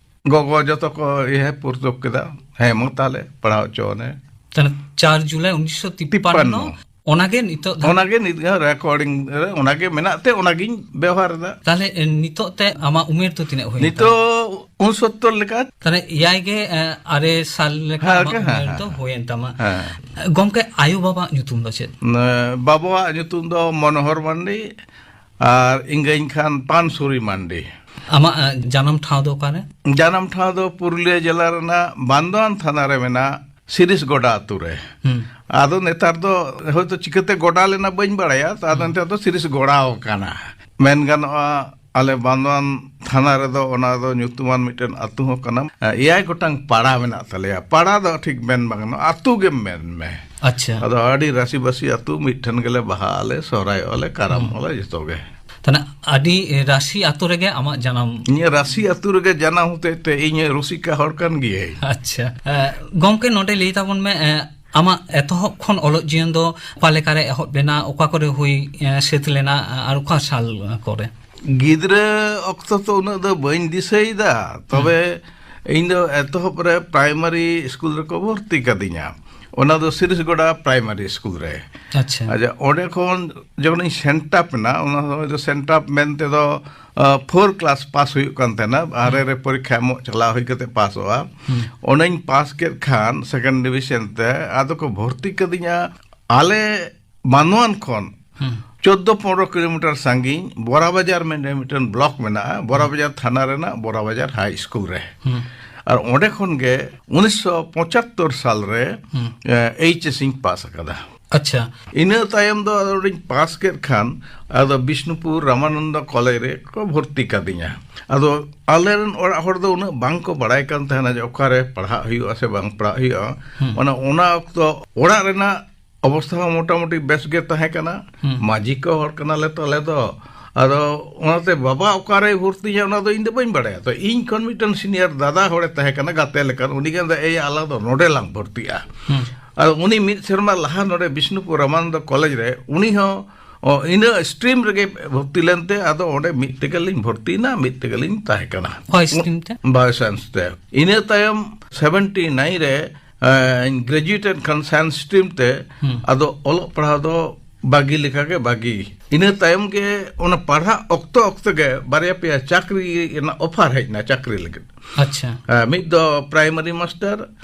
ᱜᱚᱜᱚ ᱡᱚᱛᱚ ᱠᱚ ᱤᱭᱟᱹ ᱯᱩᱨᱛᱩᱠ ᱠᱮᱫᱟ᱾ "ᱦᱮᱸ, ᱢᱟ ᱛᱟᱦᱞᱮ ᱯᱟᱲᱦᱟᱣ ᱦᱚᱪᱚ ᱚᱱᱮ᱾" ᱛᱟᱦᱞᱮ ᱪᱟᱨ ᱡᱩᱞᱟᱭ ᱩᱱᱤᱥᱥᱚ ᱛᱤᱯᱯᱟᱱᱱᱚ᱾ ᱛᱤᱯᱯᱟᱱᱱᱚ᱾ ᱚᱱᱟᱜᱮ ᱱᱤᱛᱚᱜ ᱫᱷᱟᱹᱵᱤᱡ? ᱚᱱᱟᱜᱮ ᱱᱤᱛ ᱨᱮᱠᱚᱨᱰᱤᱝ ᱨᱮ ᱚᱱᱟᱜᱮ ᱢᱮᱱᱟᱜ ᱛᱮ ᱚᱱᱟᱜᱤᱧ ᱵᱮᱣᱦᱟᱨ ᱮᱫᱟ᱾ ᱛᱟᱦᱞᱮ, ᱮ, ᱱᱤᱛᱚᱜ ᱛᱮ ᱟᱢᱟᱜ ᱩᱢᱮᱨ ᱫᱚ ᱛᱤᱱᱟᱹᱜ ᱦᱩᱭᱮᱱ ᱛᱟᱢᱟ? ᱱᱤᱛᱚᱜ ᱩᱱᱥᱚᱛᱛᱚᱨ ᱞᱮᱠᱟ᱾ ᱛᱟᱦᱞᱮ ᱮᱭᱟᱭ ᱜᱮ, ᱮ, ᱟᱨᱮ ᱥᱟᱞ ᱞᱮᱠᱟ ᱦᱮᱸ, ᱟᱢᱟᱜ ᱦᱮᱸ, ᱩᱢᱮᱨ ᱦᱮᱸ, ᱫᱚ ᱦᱮᱸ᱾ ᱦᱩᱭᱮᱱ ᱛᱟᱢᱟ᱾ ᱦᱮᱸ᱾ ᱜᱚᱢᱠᱮ, ᱟᱭᱳ ᱵᱟᱵᱟᱣᱟᱜ ᱧᱩᱛᱩᱢ ᱫᱚ ᱪᱮᱫ? ᱱᱮ, ᱵᱟᱵᱟᱣᱟᱜ ᱧᱩᱛᱩᱢ ᱫᱚ ᱢᱚᱱᱳᱦᱚᱨ ᱢᱟᱱᱰᱤ ᱟᱨ ᱤᱧᱜᱟᱹᱧ ᱠᱷᱟᱱ ᱯᱟᱱᱥᱩᱨᱤ ᱢᱟᱱᱰᱤ᱾ ᱟᱢᱟᱜ, ᱮ, ᱡᱟᱱᱟᱢ ᱴᱷᱟᱶ ᱫᱚ ᱚᱠᱟᱨᱮ? ᱡᱟᱱᱟᱢ ᱴᱷᱟᱶ ᱫᱚ ᱯᱩᱨᱩᱞᱤᱭᱟᱹ ᱡᱮᱞᱟ ᱨᱮᱱᱟᱜ ᱵᱟᱱᱫᱚᱣᱟᱱ ᱛᱷᱟᱱᱟ ᱨᱮ ᱢᱮᱱᱟᱜ ᱥᱤᱨᱤᱥ ᱜᱚᱰᱟ ᱟᱹᱛᱩ ᱨᱮ᱾ ᱦᱩᱸ᱾ ᱟᱫᱚ ᱱᱮᱛᱟᱨ ᱫᱚ ᱦᱚᱭᱛᱳ ᱪᱤᱠᱟᱹᱛᱮ ᱜᱚᱰᱟ ᱞᱮᱱᱟ ᱵᱟᱹᱧ ᱵᱟᱲᱟᱭᱟ, ᱛᱚ ᱟᱫᱚ ᱦᱩᱸ᱾ ᱱᱮᱛᱟᱨ ᱫᱚ ᱥᱤᱨᱤᱥ ᱜᱚᱲᱟᱣ ᱠᱟᱱᱟ᱾ ᱢᱮᱱ ᱜᱟᱱᱚᱜᱼᱟ, ᱟᱞᱮ ᱵᱟᱱᱫᱚᱣᱟᱱ ᱛᱷᱟᱱᱟ ᱨᱮᱫᱚ ᱚᱱᱟ ᱫᱚ ᱧᱩᱛᱩᱢᱟᱱ ᱢᱤᱫᱴᱮᱱ ᱟᱹᱛᱩ ᱦᱚᱸ ᱠᱟᱱᱟ᱾ ᱮᱭᱟᱭ ᱜᱚᱴᱟᱝ ᱯᱟᱲᱟ ᱢᱮᱱᱟᱜ ᱛᱟᱞᱮᱭᱟ᱾ ᱯᱟᱲᱟ ᱫᱚ ᱴᱷᱤᱠ ᱢᱮᱱ ᱵᱟᱝ ᱜᱟᱱᱚᱜᱼᱟ, ᱟᱹᱛᱩ ᱜᱮᱢ ᱢᱮᱱ ᱢᱮ᱾ ᱟᱪᱪᱷᱟ᱾ ᱟᱫᱚ ᱟᱹᱰᱤ ᱨᱟᱥᱤᱵᱟᱥᱤ ᱟᱹᱛᱩ, ᱢᱤᱫ ᱴᱷᱮᱱ ᱜᱮᱞᱮ ᱵᱟᱦᱟᱜ ᱟᱞᱮ, ᱥᱚᱦᱨᱟᱭᱚᱜ ᱟᱞᱮ, ᱠᱟᱨᱟᱢ ᱦᱩᱸ᱾ ᱟᱞᱮ, ᱡᱚᱛᱚ ᱜᱮ᱾ ᱛᱟᱦᱞᱮ ᱟᱹᱰᱤ ᱨᱟᱥᱤ ᱟᱹᱛᱩ ᱨᱮᱜᱮ ᱟᱢᱟᱜ ᱡᱟᱱᱟᱢ? ᱤᱧᱟᱹᱜ ᱨᱟᱥᱤ ᱟᱹᱛᱩ ᱨᱮᱜᱮ ᱡᱟᱱᱟᱢ ᱦᱚᱛᱮᱡ ᱛᱮ ᱤᱧ ᱨᱩᱥᱤᱠᱟ ᱦᱚᱲ ᱠᱟᱱ ᱜᱤᱭᱟᱹᱧ᱾ ᱟᱪᱪᱷᱟ᱾ ᱮ, ᱜᱚᱢᱠᱮ, ᱱᱚᱰᱮ ᱞᱟᱹᱭ ᱛᱟᱵᱚᱱ ᱢᱮ, ᱮ, ᱟᱢᱟᱜ ᱮᱛᱚᱦᱚᱵ ᱠᱷᱚᱱ ᱚᱞᱚᱜ ᱡᱤᱭᱚᱱ ᱫᱚ ᱚᱠᱟ ᱞᱮᱠᱟᱨᱮ ᱮᱦᱚᱵ ᱞᱮᱱᱟ, ᱚᱠᱟ ᱠᱚᱨᱮ ᱦᱩᱭ, ᱮ, ᱥᱟᱹᱛ ᱞᱮᱱᱟ, ᱟᱨ ᱚᱠᱟ ᱥᱟᱞ ᱠᱚᱨᱮ? ᱜᱤᱫᱽᱨᱟᱹ ᱚᱠᱛᱚ ᱛᱚ ᱩᱱᱟᱹᱜ ᱫᱚ ᱵᱟᱹᱧ ᱫᱤᱥᱟᱹᱭᱮᱫᱟ, ᱛᱚᱵᱮ ᱤᱧ ᱫᱚ ᱮᱛᱚᱦᱚᱵ ᱨᱮ ᱯᱨᱟᱭᱢᱟᱨᱤ ᱥᱠᱩᱞ ᱨᱮᱠᱚ ᱵᱷᱚᱨᱛᱤ ᱠᱟᱫᱤᱧᱟ᱾ ᱚᱱᱟ ᱫᱚ ᱥᱤᱨᱤᱥᱜᱚᱰᱟ ᱯᱨᱟᱭᱢᱟᱨᱤ ᱥᱠᱩᱞ ᱨᱮ᱾ ᱟᱪᱪᱷᱟ᱾ ᱟᱪᱪᱷᱟ, ᱚᱸᱰᱮ ᱠᱷᱚᱱ ᱡᱚᱠᱷᱚᱱᱤᱧ ᱥᱮᱱᱴᱟᱯ ᱮᱱᱟ, ᱚᱱᱟ ᱥᱚᱢᱚᱭ ᱫᱚ ᱥᱮᱱᱴᱟᱯ ᱢᱮᱱ ᱛᱮᱫᱚ, ᱟ, ᱯᱷᱳᱨ ᱠᱞᱟᱥ ᱯᱟᱥ ᱦᱩᱭᱩᱜ ᱠᱟᱱ ᱛᱟᱦᱮᱱᱟ, ᱟᱨᱮ ᱨᱮ ᱯᱚᱨᱤᱠᱠᱷᱟ ᱮᱢᱚᱜ ᱪᱟᱞᱟᱣ ᱦᱩᱭ ᱠᱟᱛᱮ ᱯᱟᱥᱚᱜᱼᱟ᱾ ᱦᱩᱸ᱾ ᱚᱸᱰᱮᱧ ᱯᱟᱥ ᱠᱮᱫ ᱠᱷᱟᱱ ᱥᱮᱠᱮᱱᱰ ᱰᱤᱵᱤᱥᱚᱱ ᱛᱮ ᱟᱫᱚ ᱠᱚ ᱵᱷᱚᱨᱛᱤ ᱠᱟᱫᱤᱧᱟ ᱟᱞᱮ ᱵᱟᱱᱫᱚᱣᱟᱱ ᱠᱷᱚᱱ ᱦᱩᱸ᱾ ᱪᱳᱫᱽᱫᱳ ᱯᱚᱱᱨᱚ ᱠᱤᱞᱳᱢᱤᱴᱟᱨ ᱥᱟᱺᱜᱤᱧ ᱵᱚᱨᱟᱵᱟᱡᱟᱨ ᱢᱮᱱᱛᱮ ᱢᱤᱫᱴᱮᱱ ᱵᱞᱚᱠ ᱢᱮᱱᱟᱜᱼᱟ, ᱵᱚᱨᱟᱵᱟᱡᱟᱨ ᱛᱷᱟᱱᱟ ᱨᱮᱱᱟᱜ ᱵᱚᱨᱟᱵᱟᱡᱟᱨ ᱦᱟᱭ ᱥᱠᱩᱞ ᱨᱮ᱾ ᱦᱩᱸ᱾ ᱟᱨ ᱚᱸᱰᱮ ᱠᱷᱚᱱ ᱜᱮ ᱩᱱᱤᱥᱥᱚ ᱯᱚᱸᱪᱟᱛᱛᱳᱨ ᱥᱟᱞ ᱨᱮ, ᱦᱩᱸ᱾ ᱮ, ᱮᱭᱤᱪ ᱮᱥ ᱤᱧ ᱯᱟᱥ ᱟᱠᱟᱫᱟ᱾ ᱟᱪᱪᱷᱟ᱾ ᱤᱱᱟᱹ ᱛᱟᱭᱚᱢ ᱫᱚ ᱟᱫᱚ ᱚᱸᱰᱮᱧ ᱯᱟᱥ ᱠᱮᱫ ᱠᱷᱟᱱ, ᱟᱫᱚ ᱵᱤᱥᱱᱩᱯᱩᱨ ᱨᱟᱢᱟᱱᱚᱱᱫᱚ ᱠᱚᱞᱮᱡᱽ ᱨᱮ ᱠᱚ ᱵᱷᱚᱨᱛᱤ ᱠᱟᱫᱤᱧᱟ᱾ ᱟᱫᱚ ᱟᱞᱮᱨᱮᱱ ᱚᱲᱟᱜ ᱦᱚᱲ ᱫᱚ ᱩᱱᱟᱹᱜ ᱵᱟᱝ ᱠᱚ ᱵᱟᱲᱟᱭ ᱠᱟᱱ ᱛᱟᱦᱮᱱᱟ ᱡᱮ ᱚᱠᱟᱨᱮ ᱯᱟᱲᱦᱟᱜ ᱦᱩᱭᱩᱜᱼᱟ ᱥᱮ ᱵᱟᱝ ᱯᱟᱲᱦᱟᱜ ᱦᱩᱭᱩᱜᱼᱟ᱾ ᱦᱩᱸ᱾ ᱚᱱᱟ, ᱚᱱᱟ ᱚᱠᱛᱚ ᱚᱲᱟᱜ ᱨᱮᱱᱟᱜ ᱚᱵᱚᱥᱛᱷᱟ ᱦᱚᱸ ᱢᱚᱴᱟᱢᱩᱴᱤ ᱵᱮᱥ ᱜᱮ ᱛᱟᱦᱮᱸ ᱠᱟᱱᱟ᱾ ᱦᱩᱸ᱾ ᱢᱟᱹᱡᱷᱤ ᱠᱚ ᱦᱚᱲ ᱠᱟᱱᱟᱞᱮ ᱛᱚ ᱟᱞᱮ ᱫᱚ᱾ ᱟᱫᱚ ᱚᱱᱟᱛᱮ ᱵᱟᱵᱟ ᱚᱠᱟᱨᱮᱭ ᱵᱷᱚᱨᱛᱤᱧᱟ ᱚᱱᱟ ᱫᱚ ᱤᱧ ᱫᱚ ᱵᱟᱹᱧ ᱵᱟᱲᱟᱭᱟ᱾ ᱛᱚ ᱤᱧ ᱠᱷᱚᱱ ᱢᱤᱫᱴᱟᱝ ᱥᱤᱱᱤᱭᱟᱨ ᱫᱟᱫᱟ ᱦᱚᱲᱮ ᱛᱟᱦᱮᱸ ᱠᱟᱱᱟ, ᱜᱟᱛᱮ ᱞᱮᱠᱟᱱ, ᱩᱱᱤ ᱜᱮ ᱢᱮᱱᱫᱟ, "ᱮᱭ ᱟᱞᱟᱝ ᱫᱚ ᱱᱚᱰᱮ ᱞᱟᱝ ᱵᱷᱚᱨᱛᱤᱜᱼᱟ᱾" ᱦᱩᱸ᱾ ᱟᱫᱚ ᱩᱱᱤ ᱢᱤᱫ ᱥᱮᱨᱢᱟ ᱞᱟᱦᱟ ᱱᱚᱰᱮ ᱵᱤᱥᱱᱩᱯᱩᱨ ᱨᱟᱢᱟᱱᱚᱱᱫᱚ ᱠᱚᱞᱮᱡᱽ ᱨᱮ ᱩᱱᱤ ᱦᱚᱸ, ᱚ, ᱤᱱᱟᱹ ᱥᱴᱨᱤᱢ ᱨᱮᱜᱮ ᱵᱷᱚᱨᱛᱤ ᱞᱮᱱᱛᱮ ᱟᱫᱚ ᱚᱸᱰᱮ ᱢᱤᱫ ᱛᱮᱜᱮ ᱞᱤᱧ ᱵᱷᱚᱨᱛᱤᱭᱮᱱᱟ, ᱢᱤᱫ ᱛᱮᱜᱮ ᱞᱤᱧ ᱛᱟᱦᱮᱸ ᱠᱟᱱᱟ᱾ ᱚᱠᱟ ᱥᱴᱨᱤᱢ ᱛᱮ? ᱵᱟᱭᱳ ᱥᱟᱭᱮᱱᱥ ᱛᱮ᱾ ᱤᱱᱟᱹ ᱛᱟᱭᱚᱢ ᱥᱮᱵᱷᱮᱱᱴᱤ ᱱᱟᱭᱤᱱ ᱨᱮ ᱮᱸ, ᱜᱨᱮᱡᱩᱭᱮᱴ ᱮᱱ ᱠᱷᱟᱱ ᱥᱟᱭᱮᱱᱥ ᱥᱴᱨᱤᱢ ᱛᱮ, ᱦᱩᱸ᱾ ᱟᱫᱚ ᱚᱞᱚᱜ ᱯᱟᱲᱦᱟᱣ ᱫᱚ ᱵᱟᱹᱜᱤ ᱞᱮᱠᱟᱜᱮ ᱵᱟᱹᱜᱤ᱾ ᱤᱱᱟᱹ ᱛᱟᱭᱚᱢ ᱜᱮ ᱚᱱᱟ ᱯᱟᱲᱦᱟᱜ ᱚᱠᱛᱚ ᱚᱠᱛᱚ ᱜᱮ ᱵᱟᱨᱭᱟ ᱯᱮᱭᱟ ᱪᱟᱹᱠᱨᱤ ᱨᱮᱱᱟᱜ ᱚᱯᱷᱟᱨ ᱦᱮᱡ ᱮᱱᱟ ᱪᱟᱹᱠᱨᱤ ᱞᱟᱹᱜᱤᱫ᱾ ᱟᱪᱪᱷᱟ᱾ ᱮᱸ, ᱢᱤᱫ ᱫᱚ ᱯᱨᱟᱭᱢᱟᱨᱤ ᱢᱟᱥᱴᱟᱨ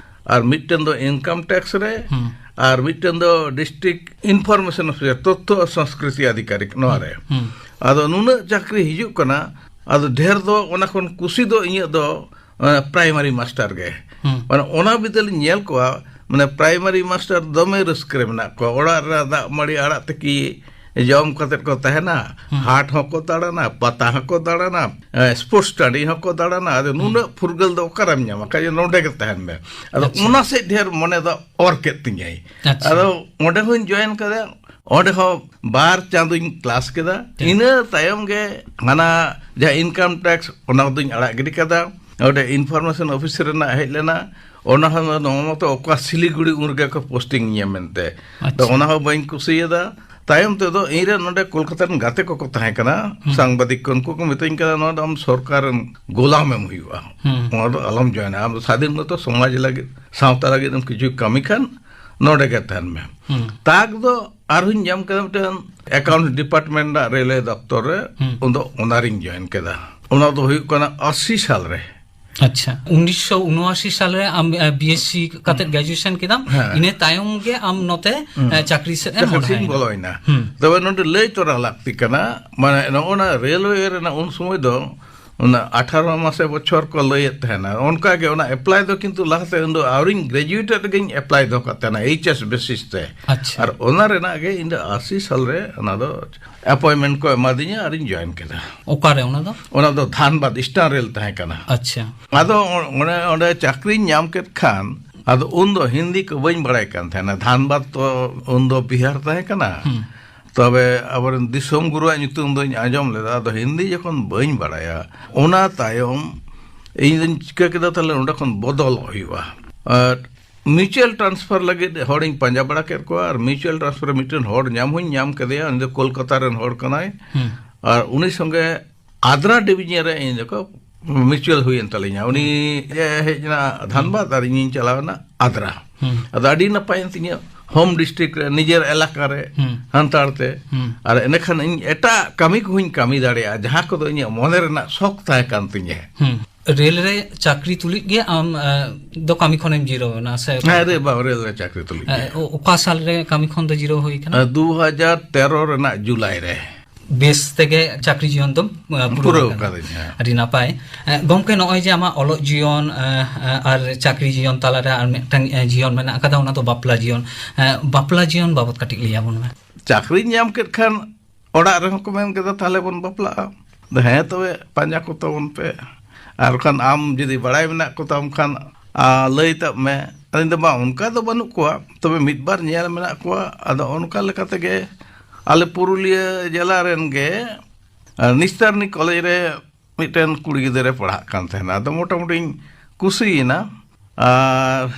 ᱟᱨ ᱢᱤᱫᱴᱮᱱ ᱫᱚ ᱤᱱᱠᱟᱢ ᱴᱮᱠᱥ ᱨᱮ ᱦᱩᱸ᱾ ᱟᱨ ᱢᱤᱫᱴᱮᱱ ᱫᱚ ᱰᱤᱥᱴᱨᱤᱠᱴ ᱤᱱᱯᱷᱚᱨᱢᱮᱥᱚᱱ ᱚᱯᱷᱤᱥᱟᱨ, ᱛᱚᱛᱛᱷᱚ ᱟᱨ ᱥᱚᱝᱥᱠᱨᱤᱛᱤ ᱟᱫᱷᱤᱠᱟᱨᱤᱠ ᱱᱚᱣᱟ ᱨᱮ᱾ ᱦᱩᱸ᱾ ᱟᱫᱚ ᱱᱩᱱᱟᱹᱜ ᱪᱟᱹᱠᱨᱤ ᱦᱤᱡᱩᱜ ᱠᱟᱱᱟ, ᱟᱫᱚ ᱰᱷᱮᱨ ᱫᱚ ᱚᱱᱟ ᱠᱷᱚᱱ ᱠᱩᱥᱤ ᱫᱚ ᱤᱧᱟᱹᱜ ᱫᱚ ᱚᱱᱟ ᱯᱨᱟᱭᱢᱟᱨᱤ ᱢᱟᱥᱴᱟᱨ ᱜᱮ᱾ ᱦᱩᱸ᱾ ᱢᱟᱱᱮ ᱚᱱᱟ ᱵᱤᱫᱟᱹᱞ ᱤᱧ ᱧᱮᱞ ᱠᱚᱣᱟ, ᱢᱟᱱᱮ ᱯᱨᱟᱭᱢᱟᱨᱤ ᱢᱟᱥᱴᱟᱨ ᱫᱚᱢᱮ ᱨᱟᱹᱥᱠᱟᱹ ᱨᱮ ᱢᱮᱱᱟᱜ ᱠᱚᱣᱟ᱾ ᱚᱲᱟᱜ ᱨᱮ ᱫᱟᱜ ᱢᱟᱹᱲᱤ ᱟᱲᱟᱜ ᱛᱤᱠᱤ ᱡᱚᱢ ᱠᱟᱛᱮ ᱠᱚ ᱛᱟᱦᱮᱱᱟ, ᱦᱩᱸ᱾ ᱦᱟᱴ ᱦᱚᱸᱠᱚ ᱫᱟᱬᱟᱱᱟ, ᱯᱟᱛᱟ ᱦᱚᱸᱠᱚ ᱫᱟᱬᱟᱱᱟ, ᱮ, ᱥᱯᱳᱨᱴᱥ ᱴᱟᱺᱰᱤ ᱦᱚᱸᱠᱚ ᱫᱟᱬᱟᱱᱟ᱾ ᱟᱫᱚ ᱦᱩᱸ᱾ ᱱᱩᱱᱟᱹᱜ ᱯᱷᱩᱨᱜᱟᱹᱞ ᱫᱚ ᱚᱠᱟᱨᱮᱢ ᱧᱟᱢᱟ? ᱠᱷᱟᱡ ᱱᱚᱰᱮ ᱜᱮ ᱛᱟᱦᱮᱱ ᱢᱮ᱾ ᱟᱫᱚ ᱟᱪᱪᱷᱟ᱾ ᱚᱱᱟ ᱥᱮᱫ ᱰᱷᱮᱨ ᱢᱚᱱᱮ ᱫᱚ ᱚᱨ ᱠᱮᱫ ᱛᱤᱧᱟᱹᱭ᱾ ᱟᱪᱪᱷᱟ᱾ ᱟᱫᱚ ᱚᱸᱰᱮ ᱦᱚᱸᱧ ᱡᱚᱭᱮᱱ ᱠᱟᱫᱟ, ᱚᱸᱰᱮ ᱦᱚᱸ ᱵᱟᱨ ᱪᱟᱸᱫᱚᱧ ᱠᱞᱟᱥ ᱠᱮᱫᱟ᱾ ᱦᱮᱸ᱾ ᱤᱱᱟᱹ ᱛᱟᱭᱚᱢ ᱜᱮ ᱦᱟᱱᱟ ᱡᱟᱦᱟᱸ ᱤᱱᱠᱟᱢ ᱴᱮᱠᱥ, ᱚᱱᱟ ᱫᱚᱧ ᱟᱲᱟᱜ ᱜᱤᱰᱤ ᱠᱟᱫᱟ᱾ ᱚᱸᱰᱮ ᱤᱱᱯᱷᱚᱨᱢᱮᱥᱚᱱ ᱚᱯᱷᱤᱥ ᱨᱮᱱᱟᱜ ᱦᱮᱡ ᱞᱮᱱᱟ, ᱚᱱᱟ ᱦᱚᱸ ᱱᱚᱣᱟ ᱢᱚᱛᱚ ᱚᱠᱟ ᱥᱤᱞᱤᱜᱩᱲᱤ ᱩᱱ ᱨᱮᱜᱮ ᱠᱚ ᱯᱳᱥᱴᱤᱝ ᱤᱧᱟ ᱢᱮᱱᱛᱮ᱾ ᱟᱪᱪᱷᱟ᱾ ᱛᱚ ᱚᱱᱟ ᱦᱚᱸ ᱵᱟᱹᱧ ᱠᱩᱥᱤᱭᱟᱫᱟ᱾ ᱛᱟᱭᱚᱢ ᱛᱮᱫᱚ ᱤᱧ ᱨᱮᱱ ᱱᱚᱰᱮ ᱠᱳᱞᱠᱟᱛᱟ ᱨᱮᱱ ᱜᱟᱛᱮ ᱠᱚᱠᱚ ᱛᱟᱦᱮᱸ ᱠᱟᱱᱟ, ᱦᱩᱸ᱾ ᱥᱟᱝᱵᱟᱫᱤᱠ ᱠᱚ, ᱩᱱᱠᱩ ᱠᱚ ᱢᱤᱛᱟᱹᱧ ᱠᱟᱱᱟ, "ᱱᱚᱣᱟ ᱫᱚ ᱟᱢ ᱥᱚᱨᱠᱟᱨ ᱨᱮᱱ ᱜᱳᱞᱟᱢ ᱮᱢ ᱦᱩᱭᱩᱜᱼᱟ, ᱦᱩᱸ᱾ ᱱᱚᱣᱟ ᱫᱚ ᱟᱞᱚᱢ ᱡᱚᱭᱮᱱᱟ, ᱟᱢ ᱫᱚ ᱥᱟᱫᱷᱤᱱ ᱢᱚᱛᱚ ᱥᱚᱢᱟᱡᱽ ᱞᱟᱹᱜᱤᱫ, ᱥᱟᱶᱛᱟ ᱞᱟᱹᱜᱤᱫ ᱮᱢ ᱠᱤᱪᱷᱩ ᱠᱟᱹᱢᱤ ᱠᱷᱟᱱ ᱱᱚᱰᱮ ᱜᱮ ᱛᱟᱦᱮᱱ ᱢᱮ᱾" ᱦᱩᱸ᱾ ᱛᱟᱠ ᱫᱚ ᱟᱨᱦᱚᱸᱧ ᱧᱟᱢ ᱠᱮᱫᱟ ᱢᱤᱫᱴᱮᱱ ᱮᱠᱟᱣᱩᱱᱴ ᱰᱤᱯᱟᱨᱴᱢᱮᱱᱴ ᱨᱮᱱᱟᱜ ᱨᱮᱞᱣᱮ ᱫᱚᱯᱛᱚᱨ ᱨᱮ, ᱦᱩᱸ᱾ ᱩᱱᱫᱚ ᱚᱱᱟᱨᱤᱧ ᱡᱚᱭᱮᱱ ᱠᱮᱫᱟ᱾ ᱚᱱᱟ ᱫᱚ ᱦᱩᱭᱩᱜ ᱠᱟᱱᱟ ᱟᱥᱤ ᱥᱟᱞ ᱨᱮ᱾ ᱟᱪᱪᱷᱟ, ᱩᱱᱤᱥᱥᱚ ᱩᱱᱚᱟᱥᱤ ᱥᱟᱞ ᱨᱮ ᱟᱢ, ᱮ, ᱵᱤ ᱮᱥ ᱥᱤ ᱠᱟᱛᱮᱫ ᱦᱮᱸ᱾ ᱜᱨᱮᱡᱩᱭᱮᱥᱚᱱ ᱠᱮᱫᱟᱢ, ᱦᱮᱸ᱾ ᱤᱱᱟᱹ ᱛᱟᱭᱚᱢ ᱜᱮ ᱟᱢ ᱱᱚᱛᱮ, ᱦᱩᱸ᱾ ᱮ, ᱪᱟᱹᱠᱨᱤ ᱥᱮᱫ ᱮᱢ ᱪᱟᱹᱠᱨᱤ ᱥᱮᱫ ᱤᱧ ᱢᱚᱦᱰᱟᱭᱮᱱᱟ᱾ ᱵᱚᱞᱚᱭᱮᱱᱟ᱾ ᱦᱩᱸ᱾ ᱛᱚᱵᱮ ᱱᱚᱰᱮ ᱞᱟᱹᱭ ᱛᱚᱨᱟ ᱞᱟᱹᱠᱛᱤ ᱠᱟᱱᱟ, ᱢᱟᱱᱮ ᱱᱚᱜᱼᱚ ᱱᱟ ᱨᱮᱞᱣᱮ ᱨᱮᱱᱟᱜ ᱩᱱ ᱥᱚᱢᱚᱭ ᱫᱚ ᱚᱱᱟ ᱟᱴᱷᱟᱨᱚ ᱢᱟᱥᱮ ᱵᱚᱪᱷᱚᱨ ᱠᱚ ᱞᱟᱹᱭᱮᱫ ᱛᱟᱦᱮᱱᱟ᱾ ᱚᱱᱠᱟ ᱜᱮ ᱚᱱᱟ ᱮᱯᱞᱟᱭ ᱫᱚ ᱠᱤᱱᱛᱩ ᱞᱟᱦᱟᱛᱮ ᱩᱱ ᱫᱚ ᱟᱹᱣᱨᱤᱧ ᱜᱨᱮᱡᱩᱭᱮᱴ ᱨᱮᱜᱮᱧ ᱮᱯᱞᱟᱭ ᱫᱚᱦᱚ ᱠᱟᱜ ᱛᱟᱦᱮᱱᱟ, ᱮᱭᱤᱪ ᱮᱥ ᱵᱮᱥᱤᱥ ᱛᱮ᱾ ᱟᱪᱪᱷᱟ᱾ ᱟᱨ ᱚᱱᱟ ᱨᱮᱱᱟᱜ ᱜᱮ ᱤᱧ ᱫᱚ ᱟᱥᱤ ᱥᱟᱞ ᱨᱮ ᱚᱱᱟ ᱫᱚ ᱮᱯᱚᱭᱮᱱᱴᱢᱮᱱᱴ ᱠᱚ ᱮᱢᱟᱫᱤᱧᱟ ᱟᱨᱤᱧ ᱡᱚᱭᱮᱱ ᱠᱮᱫᱟ᱾ ᱚᱠᱟᱨᱮ ᱚᱱᱟ ᱫᱚ? ᱚᱱᱟ ᱫᱚ ᱫᱷᱟᱱᱵᱟᱫᱽ ᱤᱥᱴᱟᱨᱱ ᱨᱮᱞ ᱛᱟᱦᱮᱸ ᱠᱟᱱᱟ᱾ ᱟᱪᱪᱷᱟ᱾ ᱟᱫᱚ ᱚ-, ᱚᱱᱮ ᱚᱸᱰᱮ ᱪᱟᱹᱠᱨᱤᱧ ᱧᱟᱢ ᱠᱮᱫ ᱠᱷᱟᱱ, ᱟᱫᱚ ᱩᱱ ᱫᱚ ᱦᱤᱱᱫᱤ ᱠᱚ ᱵᱟᱹᱧ ᱵᱟᱲᱟᱭ ᱠᱟᱱ ᱛᱟᱦᱮᱱᱟ᱾ ᱫᱷᱟᱱᱵᱟᱫᱽ ᱛᱚ ᱩᱱ ᱫᱚ ᱵᱤᱦᱟᱨ ᱛᱟᱦᱮᱸ ᱠᱟᱱᱟ᱾ ᱦᱩᱸ᱾ ᱛᱚᱵᱮ ᱟᱵᱚᱨᱮᱱ ᱫᱤᱥᱚᱢ ᱜᱩᱨᱩᱣᱟᱜ ᱧᱩᱛᱩᱢ ᱫᱚᱧ ᱟᱸᱡᱚᱢ ᱞᱮᱫᱟ, ᱟᱫᱚ ᱦᱤᱱᱫᱤ ᱡᱚᱠᱷᱚᱱ ᱵᱟᱹᱧ ᱵᱟᱲᱟᱭᱟ, ᱚᱱᱟ ᱛᱟᱭᱚᱢ ᱤᱧ ᱫᱚᱧ ᱪᱤᱠᱟᱹ ᱠᱮᱫᱟ, ᱛᱟᱦᱞᱮ ᱚᱸᱰᱮ ᱠᱷᱚᱱ ᱵᱚᱫᱚᱞᱚᱜ ᱦᱩᱭᱩᱜᱼᱟ᱾ ᱟᱨ ᱢᱤᱭᱩᱪᱩᱣᱟᱞ ᱴᱨᱟᱱᱥᱯᱷᱟᱨ ᱞᱟᱹᱜᱤᱫ ᱦᱚᱲᱤᱧ ᱯᱟᱸᱡᱟ ᱵᱟᱲᱟ ᱠᱮᱫ ᱠᱚᱣᱟ, ᱟᱨ ᱢᱤᱭᱩᱪᱩᱣᱟᱞ ᱴᱨᱟᱱᱥᱯᱷᱟᱨ ᱨᱮ ᱢᱤᱫᱴᱮᱱ ᱦᱚᱲ ᱧᱟᱢ ᱦᱚᱸᱧ ᱧᱟᱢ ᱠᱮᱫᱮᱭᱟ, ᱩᱱᱤ ᱫᱚ ᱠᱳᱞᱠᱟᱛᱟ ᱨᱮᱱ ᱦᱚᱲ ᱠᱟᱱᱟᱭ᱾ ᱦᱩᱸ᱾ ᱟᱨ ᱩᱱᱤ ᱥᱚᱸᱜᱮ ᱟᱫᱽᱨᱟ ᱰᱤᱵᱤᱡᱚᱱ ᱨᱮ ᱤᱧ ᱫᱚᱠᱚ ᱢᱤᱭᱩᱪᱩᱣᱟᱞ ᱦᱩᱭᱮᱱ ᱛᱟᱹᱞᱤᱧᱟ᱾ ᱩᱱᱤ ᱮ ᱦᱮᱡ ᱮᱱᱟ ᱫᱷᱟᱱᱵᱟᱫᱽ ᱟᱨ ᱤᱧᱤᱧ ᱪᱟᱞᱟᱣ ᱮᱱᱟ ᱟᱫᱽᱨᱟ᱾ ᱦᱩᱸ᱾ ᱟᱫᱚ ᱟᱹᱰᱤ ᱱᱟᱯᱟᱭᱮᱱ ᱛᱤᱧᱟᱹ, ᱦᱳᱢ ᱰᱤᱥᱴᱨᱤᱠᱴ ᱨᱮ, ᱱᱤᱡᱮᱨ ᱮᱞᱟᱠᱟ ᱨᱮ, ᱦᱩᱸ᱾ ᱥᱟᱱᱛᱟᱲ ᱛᱮ᱾ ᱦᱩᱸ᱾ ᱟᱨ ᱮᱸᱰᱮᱠᱷᱟᱱ ᱤᱧ ᱮᱴᱟᱜ ᱠᱟᱹᱢᱤ ᱠᱚᱦᱚᱸᱧ ᱠᱟᱹᱢᱤ ᱫᱟᱲᱮᱭᱟᱜᱼᱟ, ᱡᱟᱦᱟᱸ ᱠᱚᱫᱚ ᱤᱧᱟᱹᱜ ᱢᱚᱱᱮ ᱨᱮᱱᱟᱜ ᱥᱚᱠ ᱛᱟᱦᱮᱸ ᱠᱟᱱ ᱛᱤᱧᱟᱹ᱾ ᱦᱩᱸ᱾ ᱨᱮᱞ ᱨᱮ ᱪᱟᱹᱠᱨᱤ ᱛᱩᱞᱩᱡ ᱜᱮ ᱟᱢ, ᱮ, ᱫᱚ ᱠᱟᱹᱢᱤ ᱠᱷᱚᱱᱮᱢ ᱡᱤᱨᱟᱹᱣ ᱮᱱᱟ ᱥᱮ ᱚᱠᱟ ᱦᱮᱸ, ᱞᱮᱠᱟ? ᱨᱮ ᱵᱟᱝ, ᱨᱮᱞ ᱨᱮ ᱪᱟᱹᱠᱨᱤ ᱛᱩᱞᱩᱡ ᱮ, ᱜᱮ᱾ ᱚ-, ᱚᱠᱟ ᱥᱟᱞ ᱨᱮ ᱠᱟᱹᱢᱤ ᱠᱷᱚᱱ ᱫᱚ ᱡᱤᱨᱟᱹᱣ ᱦᱩᱭ ᱠᱟᱱᱟ? ᱮ, ᱫᱩ ᱦᱟᱡᱟᱨ ᱛᱮᱨᱚ ᱨᱮᱱᱟᱜ ᱡᱩᱞᱟᱭ ᱨᱮ᱾ ᱵᱮᱥ ᱛᱮᱜᱮ ᱪᱟᱹᱠᱨᱤ ᱡᱤᱭᱚᱱ ᱫᱚᱢ, ᱮ, ᱯᱩᱨᱟᱹᱣ ᱯᱩᱨᱟᱹᱣ ᱟᱠᱟᱫᱟ᱾ ᱠᱟᱫᱟᱹᱧ, ᱦᱮᱸ᱾ ᱟᱹᱰᱤ ᱱᱟᱯᱟᱭ᱾ ᱮ, ᱜᱚᱢᱠᱮ, ᱱᱚᱜᱼᱚᱭ ᱡᱮ ᱟᱢᱟᱜ ᱚᱞᱚᱜ ᱡᱤᱭᱚᱱ, ᱮ, ᱮ, ᱟᱨ ᱪᱟᱹᱠᱨᱤ ᱡᱤᱭᱚᱱ ᱛᱟᱞᱟᱨᱮ ᱟᱨ ᱢᱤᱫᱴᱟᱝ, ᱮ, ᱡᱤᱭᱚᱱ ᱢᱮᱱᱟᱜ ᱟᱠᱟᱫᱟ, ᱚᱱᱟ ᱫᱚ ᱵᱟᱯᱞᱟ ᱡᱤᱭᱚᱱ᱾ ᱮ, ᱵᱟᱯᱞᱟ ᱡᱤᱭᱚᱱ ᱵᱟᱵᱚᱛ ᱠᱟᱹᱴᱤᱡ ᱞᱟᱹᱭ ᱟᱵᱚᱱ ᱢᱮ᱾ ᱪᱟᱹᱠᱨᱤᱧ ᱧᱟᱢ ᱠᱮᱫ ᱠᱷᱟᱱ ᱚᱲᱟᱜ ᱨᱮᱦᱚᱸ ᱠᱚ ᱢᱮᱱ ᱠᱮᱫᱟ, "ᱛᱟᱦᱞᱮ ᱵᱚᱱ ᱵᱟᱯᱞᱟᱜᱼᱟ᱾" ᱟᱫᱚ ᱦᱮᱸ, ᱛᱚᱵᱮ ᱯᱟᱸᱡᱟ ᱠᱚ ᱛᱟᱵᱚᱱ ᱯᱮ, ᱟᱨ ᱵᱟᱠᱷᱟᱱ ᱟᱢ ᱡᱩᱫᱤ ᱵᱟᱲᱟᱭ ᱢᱮᱱᱟᱜ ᱠᱚ ᱛᱟᱢ ᱠᱷᱟᱱ, ᱟ, ᱞᱟᱹᱭ ᱛᱟᱵ ᱢᱮ᱾ ᱟᱫᱚᱧ ᱫᱚ, "ᱵᱟᱝ, ᱚᱱᱠᱟ ᱫᱚ ᱵᱟᱹᱱᱩᱜ ᱠᱚᱣᱟ, ᱛᱚᱵᱮ ᱢᱤᱫ ᱵᱟᱨ ᱧᱮᱞ ᱢᱮᱱᱟᱜ ᱠᱚᱣᱟ᱾" ᱟᱫᱚ ᱚᱱᱠᱟ ᱞᱮᱠᱟ ᱛᱮᱜᱮ ᱟᱞᱮ ᱯᱩᱨᱩᱞᱤᱭᱟᱹ ᱡᱮᱞᱟ ᱨᱮᱱ ᱜᱮ, ᱟ, ᱱᱤᱥᱛᱟᱨᱱᱤ ᱠᱚᱞᱮᱡᱽ ᱨᱮ ᱢᱤᱫᱴᱮᱱ ᱠᱩᱲᱤ ᱜᱤᱫᱽᱨᱟᱹ ᱯᱟᱲᱦᱟᱜ ᱠᱟᱱ ᱛᱟᱦᱮᱱᱟ᱾ ᱟᱫᱚ ᱢᱚᱴᱟᱢᱩᱴᱤᱧ ᱠᱩᱥᱤᱭᱮᱱᱟ, ᱟᱨ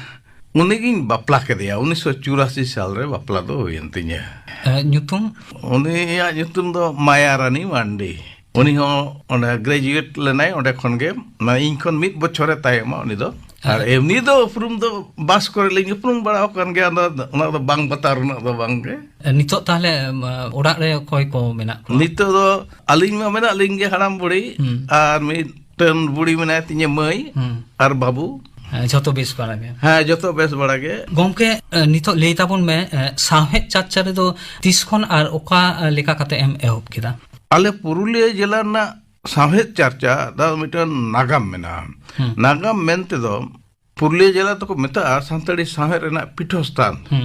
ᱩᱱᱤᱜᱤᱧ ᱵᱟᱯᱞᱟ ᱠᱮᱫᱮᱭᱟ᱾ ᱩᱱᱤᱥᱥᱚ ᱪᱩᱨᱟᱥᱤ ᱥᱟᱞ ᱨᱮ ᱵᱟᱯᱞᱟ ᱫᱚ ᱦᱩᱭᱮᱱ ᱛᱤᱧᱟᱹ᱾ ᱮ, ᱧᱩᱛᱩᱢ? ᱩᱱᱤᱭᱟᱜ ᱧᱩᱛᱩᱢ ᱫᱚ ᱢᱟᱭᱟ ᱨᱟᱱᱤ ᱢᱟᱱᱰᱤ᱾ ᱩᱱᱤ ᱦᱚᱸ ᱚᱸᱰᱮ ᱜᱨᱮᱡᱩᱭᱮᱴ ᱞᱮᱱᱟᱭ ᱚᱸᱰᱮ ᱠᱷᱚᱱ ᱜᱮ, ᱢᱟᱱᱮ ᱤᱧ ᱠᱷᱚᱱ ᱢᱤᱫ ᱵᱚᱪᱷᱚᱨᱮ ᱛᱟᱭᱚᱢᱟ ᱩᱱᱤ ᱫᱚ᱾ ᱟᱨ ᱟᱨ ᱮᱢᱱᱤ ᱫᱚ ᱩᱯᱨᱩᱢ ᱫᱚ ᱵᱟᱥ ᱠᱚᱨᱮ ᱞᱤᱧ ᱩᱯᱨᱩᱢ ᱵᱟᱲᱟ ᱟᱠᱟᱱ ᱜᱮᱭᱟ, ᱚᱱᱟ, ᱚᱱᱟ ᱫᱚ ᱵᱟᱝ ᱵᱟᱛᱟᱨ ᱩᱱᱟᱹᱜ ᱫᱚ ᱵᱟᱝ ᱜᱮ᱾ ᱮ, ᱱᱤᱛᱚᱜ ᱛᱟᱦᱞᱮ, ᱮᱢ, ᱚᱲᱟᱜ ᱨᱮ ᱚᱠᱚᱭ ᱠᱚ ᱢᱮᱱᱟᱜ ᱠᱚᱣᱟ? ᱱᱤᱛᱚᱜ ᱫᱚ ᱟᱹᱞᱤᱧ ᱢᱟ ᱢᱮᱱᱟᱜ ᱞᱤᱧ ᱜᱮ, ᱦᱟᱲᱟᱢ ᱵᱩᱲᱦᱤ, ᱦᱩᱸ᱾ ᱟᱨ ᱢᱤᱫᱴᱮᱱ ᱵᱩᱲᱦᱤ ᱢᱮᱱᱟᱭ ᱛᱤᱧᱟᱹ, ᱢᱟᱹᱭ ᱦᱩᱸ᱾ ᱟᱨ ᱵᱟᱹᱵᱩ᱾ ᱦᱮᱸ, ᱡᱷᱚᱛᱚ ᱵᱮᱥ ᱵᱟᱲᱟ ᱜᱮ? ᱦᱮᱸ, ᱡᱷᱚᱛᱚ ᱵᱮᱥ ᱵᱟᱲᱟ ᱜᱮ᱾ ᱜᱚᱢᱠᱮ, ᱮ, ᱱᱤᱛᱚᱜ ᱞᱟᱹᱭ ᱛᱟᱵᱚᱱ ᱢᱮ, ᱮ, ᱥᱟᱶᱦᱮᱫ ᱪᱟᱨᱪᱟ ᱨᱮᱫᱚ ᱛᱤᱥ ᱠᱷᱚᱱ ᱟᱨ ᱚᱠᱟ, ᱮ, ᱞᱮᱠᱟ ᱠᱟᱛᱮ ᱮᱢ ᱮᱦᱚᱵ ᱠᱮᱫᱟ? ᱟᱞᱮ ᱯᱩᱨᱩᱞᱤᱭᱟᱹ ᱡᱮᱞᱟ ᱨᱮᱱᱟᱜ ᱥᱟᱶᱦᱮᱫ ᱪᱟᱨᱪᱟ ᱫᱚ ᱢᱤᱫᱴᱟᱝ ᱱᱟᱜᱟᱢ ᱢᱮᱱᱟᱜᱼᱟ᱾ ᱦᱩᱸ᱾ ᱱᱟᱜᱟᱢ ᱢᱮᱱ ᱛᱮᱫᱚ ᱯᱩᱨᱩᱞᱤᱭᱟᱹ ᱡᱮᱞᱟ ᱫᱚᱠᱚ ᱢᱮᱛᱟᱜᱼᱟ ᱥᱟᱱᱛᱟᱲᱤ ᱥᱟᱶᱦᱮᱫ ᱨᱮᱱᱟᱜ ᱯᱤᱴᱷᱚᱥᱛᱷᱟᱱ᱾ ᱦᱩᱸ᱾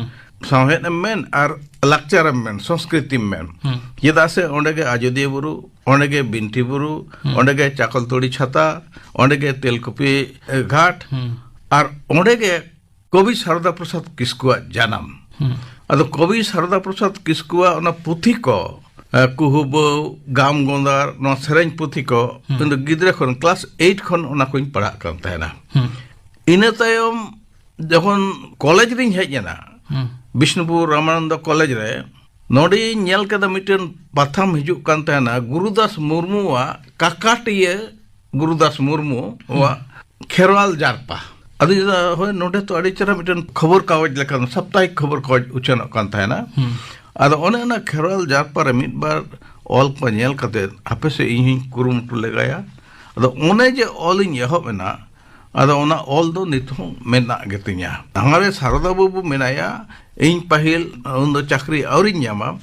ᱥᱟᱶᱦᱮᱫ ᱮᱢ ᱢᱮᱱ ᱟᱨ ᱞᱟᱠᱪᱟᱨ ᱮᱢ ᱢᱮᱱ, ᱥᱚᱝᱥᱠᱨᱤᱛᱤᱢ ᱢᱮᱱ᱾ ᱦᱩᱸ᱾ ᱪᱮᱫᱟᱜ ᱥᱮ ᱚᱸᱰᱮ ᱜᱮ ᱟᱡᱚᱫᱤᱭᱟᱹ ᱵᱩᱨᱩ, ᱚᱸᱰᱮ ᱜᱮ ᱵᱤᱱᱴᱤ ᱵᱩᱨᱩ, ᱦᱩᱸ᱾ ᱚᱸᱰᱮ ᱜᱮ ᱪᱟᱠᱚᱞᱛᱚᱲᱤ ᱪᱷᱟᱛᱟ, ᱚᱸᱰᱮ ᱜᱮ ᱛᱮᱞᱠᱩᱯᱤ, ᱮ, ᱜᱷᱟᱴ, ᱦᱩᱸ᱾ ᱟᱨ ᱚᱸᱰᱮ ᱜᱮ ᱠᱚᱵᱤ ᱥᱟᱨᱚᱫᱟ ᱯᱨᱚᱥᱟᱫᱽ ᱠᱤᱥᱠᱩᱣᱟᱜ ᱡᱟᱱᱟᱢ᱾ ᱦᱩᱸ᱾ ᱟᱫᱚ ᱠᱚᱵᱤ ᱥᱟᱨᱚᱫᱟ ᱯᱨᱚᱥᱟᱫᱽ ᱠᱤᱥᱠᱩᱣᱟᱜ ᱚᱱᱟ ᱯᱩᱛᱷᱤ ᱠᱚ, ᱮ, ᱠᱩᱦᱩ ᱵᱟᱹᱣ, ᱜᱟᱢ ᱜᱚᱸᱫᱟᱨ, ᱱᱚᱣᱟ ᱥᱮᱨᱮᱧ ᱯᱩᱛᱷᱤ ᱠᱚ, ᱦᱩᱸ᱾ ᱤᱧ ᱫᱚ ᱜᱤᱫᱽᱨᱟᱹ ᱠᱷᱚᱱ, ᱠᱞᱟᱥ ᱮᱭᱤᱴ ᱠᱷᱚᱱ ᱚᱱᱟ ᱠᱚᱧ ᱯᱟᱲᱦᱟᱜ ᱠᱟᱱ ᱛᱟᱦᱮᱱᱟ᱾ ᱦᱩᱸ᱾ ᱤᱱᱟᱹ ᱛᱟᱭᱚᱢ ᱡᱚᱠᱷᱚᱱ ᱠᱚᱞᱮᱡᱽ ᱨᱤᱧ ᱦᱮᱡ ᱮᱱᱟ, ᱦᱩᱸ᱾ ᱵᱤᱥᱱᱩᱯᱩᱨ ᱨᱟᱢᱟᱱᱚᱱᱫᱚ ᱠᱚᱞᱮᱡᱽ ᱨᱮ, ᱱᱚᱰᱮᱧ ᱧᱮᱞ ᱠᱮᱫᱟ ᱢᱤᱫᱴᱮᱱ ᱯᱟᱛᱷᱟᱢ ᱦᱤᱡᱩᱜ ᱠᱟᱱ ᱛᱟᱦᱮᱱᱟ, ᱜᱩᱨᱩᱫᱟᱥ ᱢᱩᱨᱢᱩᱣᱟᱜ ᱠᱟᱠᱟᱴᱤᱭᱟᱹ, ᱜᱩᱨᱩᱫᱟᱥ ᱢᱩᱨᱢᱩᱣᱟᱜ ᱦᱩᱸ᱾ ᱠᱷᱮᱨᱣᱟᱞ ᱡᱟᱨᱯᱟ᱾ ᱟᱫᱚᱧ ᱞᱟᱹᱭᱫᱟ, ᱦᱳᱭ, ᱱᱚᱰᱮ ᱛᱚ ᱟᱹᱰᱤ ᱪᱮᱦᱨᱟ ᱢᱤᱫᱴᱮᱱ ᱠᱷᱚᱵᱚᱨ ᱠᱟᱜᱚᱡᱽ ᱞᱮᱠᱟ, ᱥᱟᱯᱛᱟᱦᱤᱠ ᱠᱷᱚᱵᱚᱨ ᱠᱟᱜᱚᱡᱽ ᱩᱪᱷᱟᱹᱱᱚᱜ ᱠᱟᱱ ᱛᱟᱦᱮᱱᱟ᱾ ᱦᱩᱸ᱾ ᱟᱫᱚ ᱚᱱᱮ ᱚᱱᱟ ᱠᱷᱮᱨᱣᱟᱞ ᱡᱟᱨᱯᱟ ᱨᱮ ᱢᱤᱫ ᱵᱟᱨ ᱚᱞ ᱠᱚ ᱧᱮᱞ ᱠᱟᱛᱮ, ᱦᱟᱯᱮ ᱥᱮ, ᱤᱧ ᱦᱚᱧ ᱠᱩᱨᱩᱢᱩᱴᱩ ᱞᱮᱜᱟᱭᱟ᱾ ᱟᱫᱚ ᱚᱱᱮ ᱡᱮ ᱚᱞᱤᱧ ᱮᱦᱚᱵ ᱮᱱᱟ, ᱟᱫᱚ ᱚᱱᱟ ᱚᱞ ᱫᱚ ᱱᱤᱛ ᱦᱚᱸ ᱢᱮᱱᱟᱜ ᱜᱮᱛᱤᱧᱟ᱾ ᱦᱟᱱᱟᱨᱮ ᱥᱟᱨᱚᱫᱟ ᱵᱟᱹᱵᱩ ᱢᱮᱱᱟᱭᱟ, ᱤᱧ ᱯᱟᱹᱦᱤᱞ ᱩᱱᱫᱚ ᱪᱟᱹᱠᱨᱤ ᱟᱹᱣᱨᱤᱧ ᱧᱟᱢᱟ,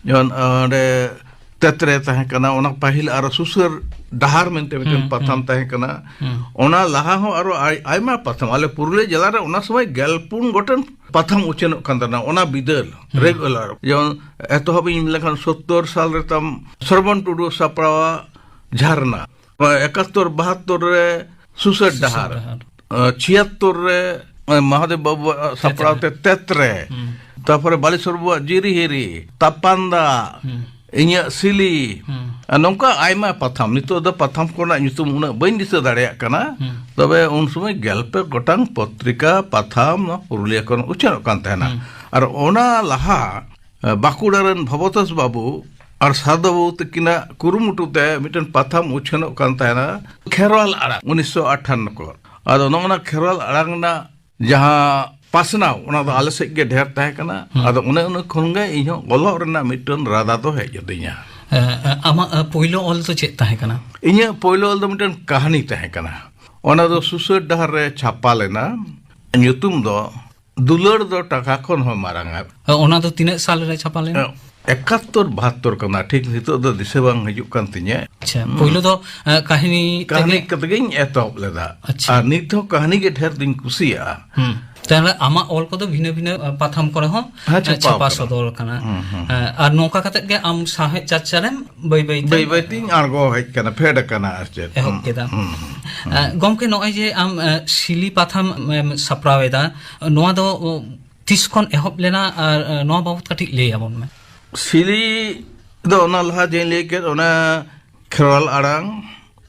ᱡᱮᱢᱚᱱ ᱚᱸᱰᱮ ᱛᱮᱛᱨᱮ ᱛᱟᱦᱮᱸ ᱠᱟᱱᱟ, ᱚᱱᱟ ᱯᱟᱹᱦᱤᱞ ᱟᱨᱚ ᱥᱩᱥᱟᱹᱨ ᱰᱟᱦᱟᱨ ᱢᱮᱱᱛᱮ ᱢᱤᱫᱴᱮᱱ ᱦᱩᱸ, ᱯᱟᱛᱷᱟᱢ ᱦᱩᱸ᱾ ᱛᱟᱦᱮᱸ ᱠᱟᱱᱟ᱾ ᱦᱩᱸ᱾ ᱚᱱᱟ ᱞᱟᱦᱟ ᱦᱚᱸ ᱟᱨᱚ ᱟᱭ-, ᱟᱭᱢᱟ ᱯᱟᱛᱷᱟᱢ, ᱟᱞᱮ ᱯᱩᱨᱩᱞᱤᱭᱟᱹ ᱡᱮᱞᱟ ᱨᱮ ᱚᱱᱟ ᱥᱚᱢᱚᱭ ᱜᱮᱞ ᱯᱩᱱ ᱜᱚᱴᱮᱱ ᱯᱟᱛᱷᱟᱢ ᱩᱪᱷᱟᱹᱱᱚᱜ ᱠᱟᱱ ᱛᱟᱦᱮᱱᱟ, ᱚᱱᱟ ᱵᱤᱫᱟᱹᱞ, ᱦᱩᱸ᱾ ᱨᱮᱜᱩᱞᱟᱨ᱾ ᱡᱮᱢᱚᱱ ᱮᱛᱚᱦᱚᱵ ᱤᱧ ᱞᱮᱠᱷᱟᱱ ᱥᱳᱛᱛᱳᱨ ᱥᱟᱞ ᱨᱮ ᱛᱟᱢ ᱥᱨᱚᱵᱚᱱ ᱴᱩᱰᱩ ᱥᱟᱯᱲᱟᱣᱟᱜ ᱡᱷᱟᱨᱱᱟ, ᱮᱠᱟᱛᱛᱳᱨ ᱵᱟᱦᱟᱛᱛᱳᱨ ᱨᱮ ᱥᱩᱥᱟᱹᱨ ᱥᱩᱥᱟᱹᱨ ᱰᱟᱦᱟᱨ, ᱰᱟᱦᱟᱨ᱾ ᱟᱸ, ᱪᱷᱤᱭᱟᱛᱛᱳᱨ ᱨᱮ, ᱟᱸ, ᱢᱟᱦᱟᱫᱮᱵ ᱵᱟᱵᱩᱣᱟᱜ ᱥᱟᱯᱲᱟᱣ ᱛᱮ ᱛᱮᱛᱨᱮ᱾ ᱛᱮᱛᱨᱮ, ᱦᱩᱸ᱾ ᱛᱟᱨᱯᱚᱨᱮ ᱵᱟᱞᱮᱥᱚᱨ ᱵᱟᱵᱩᱣᱟᱜ ᱡᱤᱨᱤᱦᱤᱨᱤ, ᱛᱟᱯᱟᱱ ᱫᱟᱜ, ᱦᱩᱸ᱾ ᱤᱧᱟᱹᱜ ᱥᱤᱞᱤ, ᱦᱩᱸ᱾ ᱟᱨ ᱱᱚᱝᱠᱟ ᱟᱭᱢᱟ ᱯᱟᱛᱷᱟᱢ᱾ ᱱᱤᱛᱚᱜ ᱫᱚ ᱯᱟᱛᱷᱟᱢ ᱠᱚᱨᱮᱱᱟᱜ ᱧᱩᱛᱩᱢ ᱩᱱᱟᱹᱜ ᱵᱟᱹᱧ ᱫᱤᱥᱟᱹ ᱫᱟᱲᱮᱭᱟᱜ ᱠᱟᱱᱟ᱾ ᱦᱩᱸ᱾ ᱛᱚᱵᱮ ᱩᱱ ᱥᱚᱢᱚᱭ ᱜᱮᱞ ᱯᱮ ᱜᱚᱴᱟᱝ ᱯᱚᱛᱨᱤᱠᱟ, ᱯᱟᱛᱷᱟᱢ ᱱᱚᱣᱟ ᱯᱩᱨᱩᱞᱤᱭᱟᱹ ᱠᱷᱚᱱ ᱩᱪᱷᱟᱹᱱᱚᱜ ᱠᱟᱱ ᱛᱟᱦᱮᱱᱟ᱾ ᱦᱩᱸ᱾ ᱟᱨ ᱚᱱᱟ ᱞᱟᱦᱟ ᱵᱟᱸᱠᱩᱲᱟ ᱨᱮᱱ ᱵᱷᱚᱵᱚᱛᱳᱥ ᱵᱟᱵᱩ ᱟᱨ ᱥᱟᱨᱫᱟ ᱵᱟᱵᱩ ᱛᱟᱹᱠᱤᱱᱟᱜ ᱠᱩᱨᱩᱢᱩᱴᱩ ᱛᱮ ᱢᱤᱫᱴᱮᱱ ᱯᱟᱛᱷᱟᱢ ᱩᱪᱷᱟᱹᱱᱚᱜ ᱠᱟᱱ ᱛᱟᱦᱮᱱᱟ, ᱠᱷᱮᱨᱣᱟᱞ ᱟᱲᱟᱝ, ᱩᱱᱤᱥᱥᱚ ᱟᱴᱷᱟᱱᱱᱚ ᱠᱚ᱾ ᱟᱫᱚ ᱱᱚᱜᱼᱚ ᱱᱟ ᱠᱷᱮᱨᱣᱟᱞ ᱟᱲᱟᱝ ᱨᱮᱱᱟᱜ ᱡᱟᱦᱟᱸ ᱯᱟᱥᱱᱟᱣ, ᱚᱱᱟ ᱫᱚ ᱟᱞᱮ ᱥᱮᱫ ᱜᱮ ᱰᱷᱮᱨ ᱛᱟᱦᱮᱸ ᱠᱟᱱᱟ᱾ ᱦᱩᱸ᱾ ᱟᱫᱚ ᱚᱱᱮ ᱚᱱᱟ ᱠᱷᱚᱱ ᱜᱮ ᱤᱧ ᱦᱚᱸ ᱚᱞᱚᱜ ᱨᱮᱱᱟᱜ ᱢᱤᱫᱴᱮᱱ ᱨᱟᱫᱟ ᱫᱚ ᱦᱮᱡ ᱟᱹᱫᱤᱧᱟ᱾ ᱮ, ᱮ, ᱟᱢᱟᱜ, ᱮ, ᱯᱳᱭᱞᱳ ᱚᱞ ᱫᱚ ᱪᱮᱫ ᱛᱟᱦᱮᱸ ᱠᱟᱱᱟ? ᱤᱧᱟᱹᱜ ᱯᱳᱭᱞᱳ ᱚᱞ ᱫᱚ ᱢᱤᱫᱴᱮᱱ ᱠᱟᱹᱦᱱᱤ ᱛᱟᱦᱮᱸ ᱠᱟᱱᱟ᱾ ᱚᱱᱟ ᱫᱚ ᱥᱩᱥᱟᱹᱨ ᱰᱟᱦᱟᱨ ᱨᱮ ᱪᱷᱟᱯᱟ ᱞᱮᱱᱟ᱾ ᱧᱩᱛᱩᱢ ᱫᱚ ᱫᱩᱞᱟᱹᱲ ᱫᱚ ᱴᱟᱠᱟ ᱠᱷᱚᱱ ᱦᱚᱸ ᱢᱟᱨᱟᱝᱟ᱾ ᱚᱱᱟ ᱫᱚ ᱛᱤᱱᱟᱹᱜ ᱥᱟᱞ ᱨᱮ ᱪᱷᱟᱯᱟ ᱞᱮᱱᱟ? ᱮᱠᱟᱛᱛᱚᱨ ᱵᱟᱦᱟᱛᱛᱚᱨ ᱠᱟᱱᱟ, ᱴᱷᱤᱠ ᱱᱤᱛᱚᱜ ᱫᱚ ᱫᱤᱥᱟᱹ ᱵᱟᱝ ᱦᱤᱡᱩᱜ ᱠᱟᱱ ᱛᱤᱧᱟᱹ᱾ ᱟᱪᱪᱷᱟ, ᱦᱩᱸ᱾ ᱯᱳᱭᱞᱳ ᱫᱚ, ᱮ, ᱠᱟᱹᱦᱱᱤ ᱠᱟᱹᱦᱱᱤ ᱛᱮᱜᱮ? ᱠᱟᱛᱮ ᱜᱤᱧ ᱮᱛᱚᱦᱚᱵ ᱞᱮᱫᱟ᱾ ᱟᱪᱪᱷᱟ᱾ ᱟᱨ ᱱᱤᱛ ᱦᱚᱸ ᱠᱟᱹᱦᱱᱤ ᱜᱮ ᱰᱷᱮᱨ ᱫᱚᱧ ᱠᱩᱥᱤᱭᱟᱜᱼᱟ᱾ ᱦᱩᱸ᱾ ᱛᱟᱦᱞᱮ ᱟᱢᱟᱜ ᱚᱞ ᱠᱚᱫᱚ ᱵᱷᱤᱱᱟᱹ ᱵᱷᱤᱱᱟᱹ, ᱮ, ᱯᱟᱛᱷᱟᱢ ᱠᱚᱨᱮ ᱦᱚᱸ, ᱦᱮᱸ, ᱮ, ᱪᱷᱟᱯᱟᱣ ᱪᱷᱟᱯᱟ ᱠᱟᱱᱟ᱾ ᱥᱚᱫᱚᱨ ᱠᱟᱱᱟ᱾ ᱦᱩᱸ, ᱦᱩᱸ, ᱮ, ᱦᱩᱸ᱾ ᱟᱨ ᱱᱚᱝᱠᱟ ᱠᱟᱛᱮ ᱜᱮ ᱟᱢ ᱥᱟᱶᱦᱮᱫ ᱪᱟᱨᱪᱟ ᱨᱮᱢ ᱵᱟᱹᱭ ᱵᱟᱹᱭ ᱛᱮ ᱵᱟᱹᱭ ᱵᱟᱹᱭ ᱛᱤᱧ ᱟᱬᱜᱚ ᱦᱮᱡ ᱠᱟᱱᱟ, ᱯᱷᱮᱰ ᱟᱠᱟᱱᱟ ᱟᱨ ᱪᱮᱫ᱾ ᱮᱦᱚᱵ ᱦᱩᱸ, ᱠᱮᱫᱟ᱾ ᱦᱩᱸ, ᱦᱩᱸ, ᱦᱩᱸ᱾ ᱮ, ᱜᱚᱢᱠᱮ, ᱱᱚᱜᱼᱚᱭ ᱡᱮ ᱟᱢ, ᱮ, ᱥᱤᱞᱤ ᱯᱟᱛᱷᱟᱢ ᱮᱢ ᱥᱟᱯᱲᱟᱣ ᱮᱫᱟ, ᱱᱚᱣᱟ ᱫᱚ, ᱚ, ᱛᱤᱥ ᱠᱷᱚᱱ ᱮᱦᱚᱵ ᱞᱮᱱᱟ ᱟᱨ, ᱮ, ᱱᱚᱣᱟ ᱵᱟᱵᱚᱛ ᱠᱟᱹᱴᱤᱡ ᱞᱟᱹᱭ ᱟᱵᱚᱱ ᱢᱮ᱾ ᱥᱤᱞᱤ ᱫᱚ ᱚᱱᱟ ᱞᱟᱦᱟ ᱡᱮᱧ ᱞᱟᱹᱭ ᱠᱮᱫ, ᱚᱱᱟ ᱠᱷᱮᱨᱣᱟᱞ ᱟᱲᱟᱝ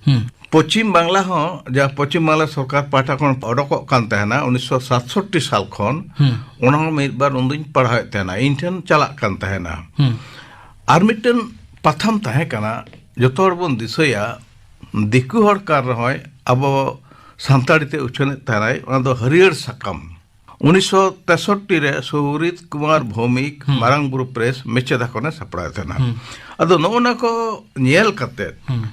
ᱦᱩᱸ᱾ ᱯᱚᱪᱷᱤᱢ ᱵᱟᱝᱞᱟ ᱦᱚᱸ, ᱡᱟᱦᱟᱸ ᱯᱚᱪᱷᱤᱢ ᱵᱟᱝᱞᱟ ᱥᱚᱨᱠᱟᱨ ᱯᱟᱦᱴᱟ ᱠᱷᱚᱱ ᱚᱰᱚᱠᱚᱜ ᱠᱟᱱ ᱛᱟᱦᱮᱱᱟ ᱩᱱᱤᱥᱥᱚ ᱥᱟᱛᱥᱚᱴᱴᱤ ᱥᱟᱞ ᱠᱷᱚᱱ, ᱦᱩᱸ᱾ ᱚᱱᱟ ᱦᱚᱸ ᱢᱤᱫ ᱵᱟᱨ ᱩᱱᱫᱩᱧ ᱯᱟᱲᱦᱟᱣᱮᱫ ᱛᱟᱦᱮᱱᱟ, ᱤᱧ ᱴᱷᱮᱱ ᱪᱟᱞᱟᱜ ᱠᱟᱱ ᱛᱟᱦᱮᱱᱟ᱾ ᱦᱩᱸ᱾ ᱟᱨ ᱢᱤᱫᱴᱮᱱ ᱯᱟᱛᱷᱟᱢ ᱛᱟᱦᱮᱸ ᱠᱟᱱᱟ, ᱡᱚᱛᱚ ᱦᱚᱲ ᱵᱚᱱ ᱫᱤᱥᱟᱹᱭᱟ, ᱫᱤᱠᱩ ᱦᱚᱲ ᱠᱟᱱ ᱨᱮᱦᱚᱸᱭ ᱟᱵᱚ ᱥᱟᱱᱛᱟᱲᱤ ᱛᱮ ᱩᱪᱷᱟᱹᱱᱮᱫ ᱛᱟᱦᱮᱱᱟᱭ, ᱚᱱᱟ ᱫᱚ ᱦᱟᱹᱨᱭᱟᱹᱲ ᱥᱟᱠᱟᱢ᱾ ᱩᱱᱤᱥᱥᱚ ᱛᱮᱥᱚᱴᱴᱤ ᱨᱮ ᱥᱩᱦᱨᱤᱛ ᱠᱩᱢᱟᱨ ᱵᱷᱳᱣᱢᱤᱠ, ᱦᱩᱸ᱾ ᱢᱟᱨᱟᱝ ᱵᱩᱨᱩ ᱯᱨᱮᱥ, ᱢᱮᱪᱮᱫᱟ ᱠᱷᱚᱱᱮ ᱥᱟᱯᱲᱟᱣ ᱛᱟᱦᱮᱱᱟ᱾ ᱦᱩᱸ᱾ ᱟᱫᱚ ᱱᱚᱜᱼᱚ ᱱᱟ ᱠᱚ ᱧᱮᱞ ᱠᱟᱛᱮ ᱦᱩᱸ᱾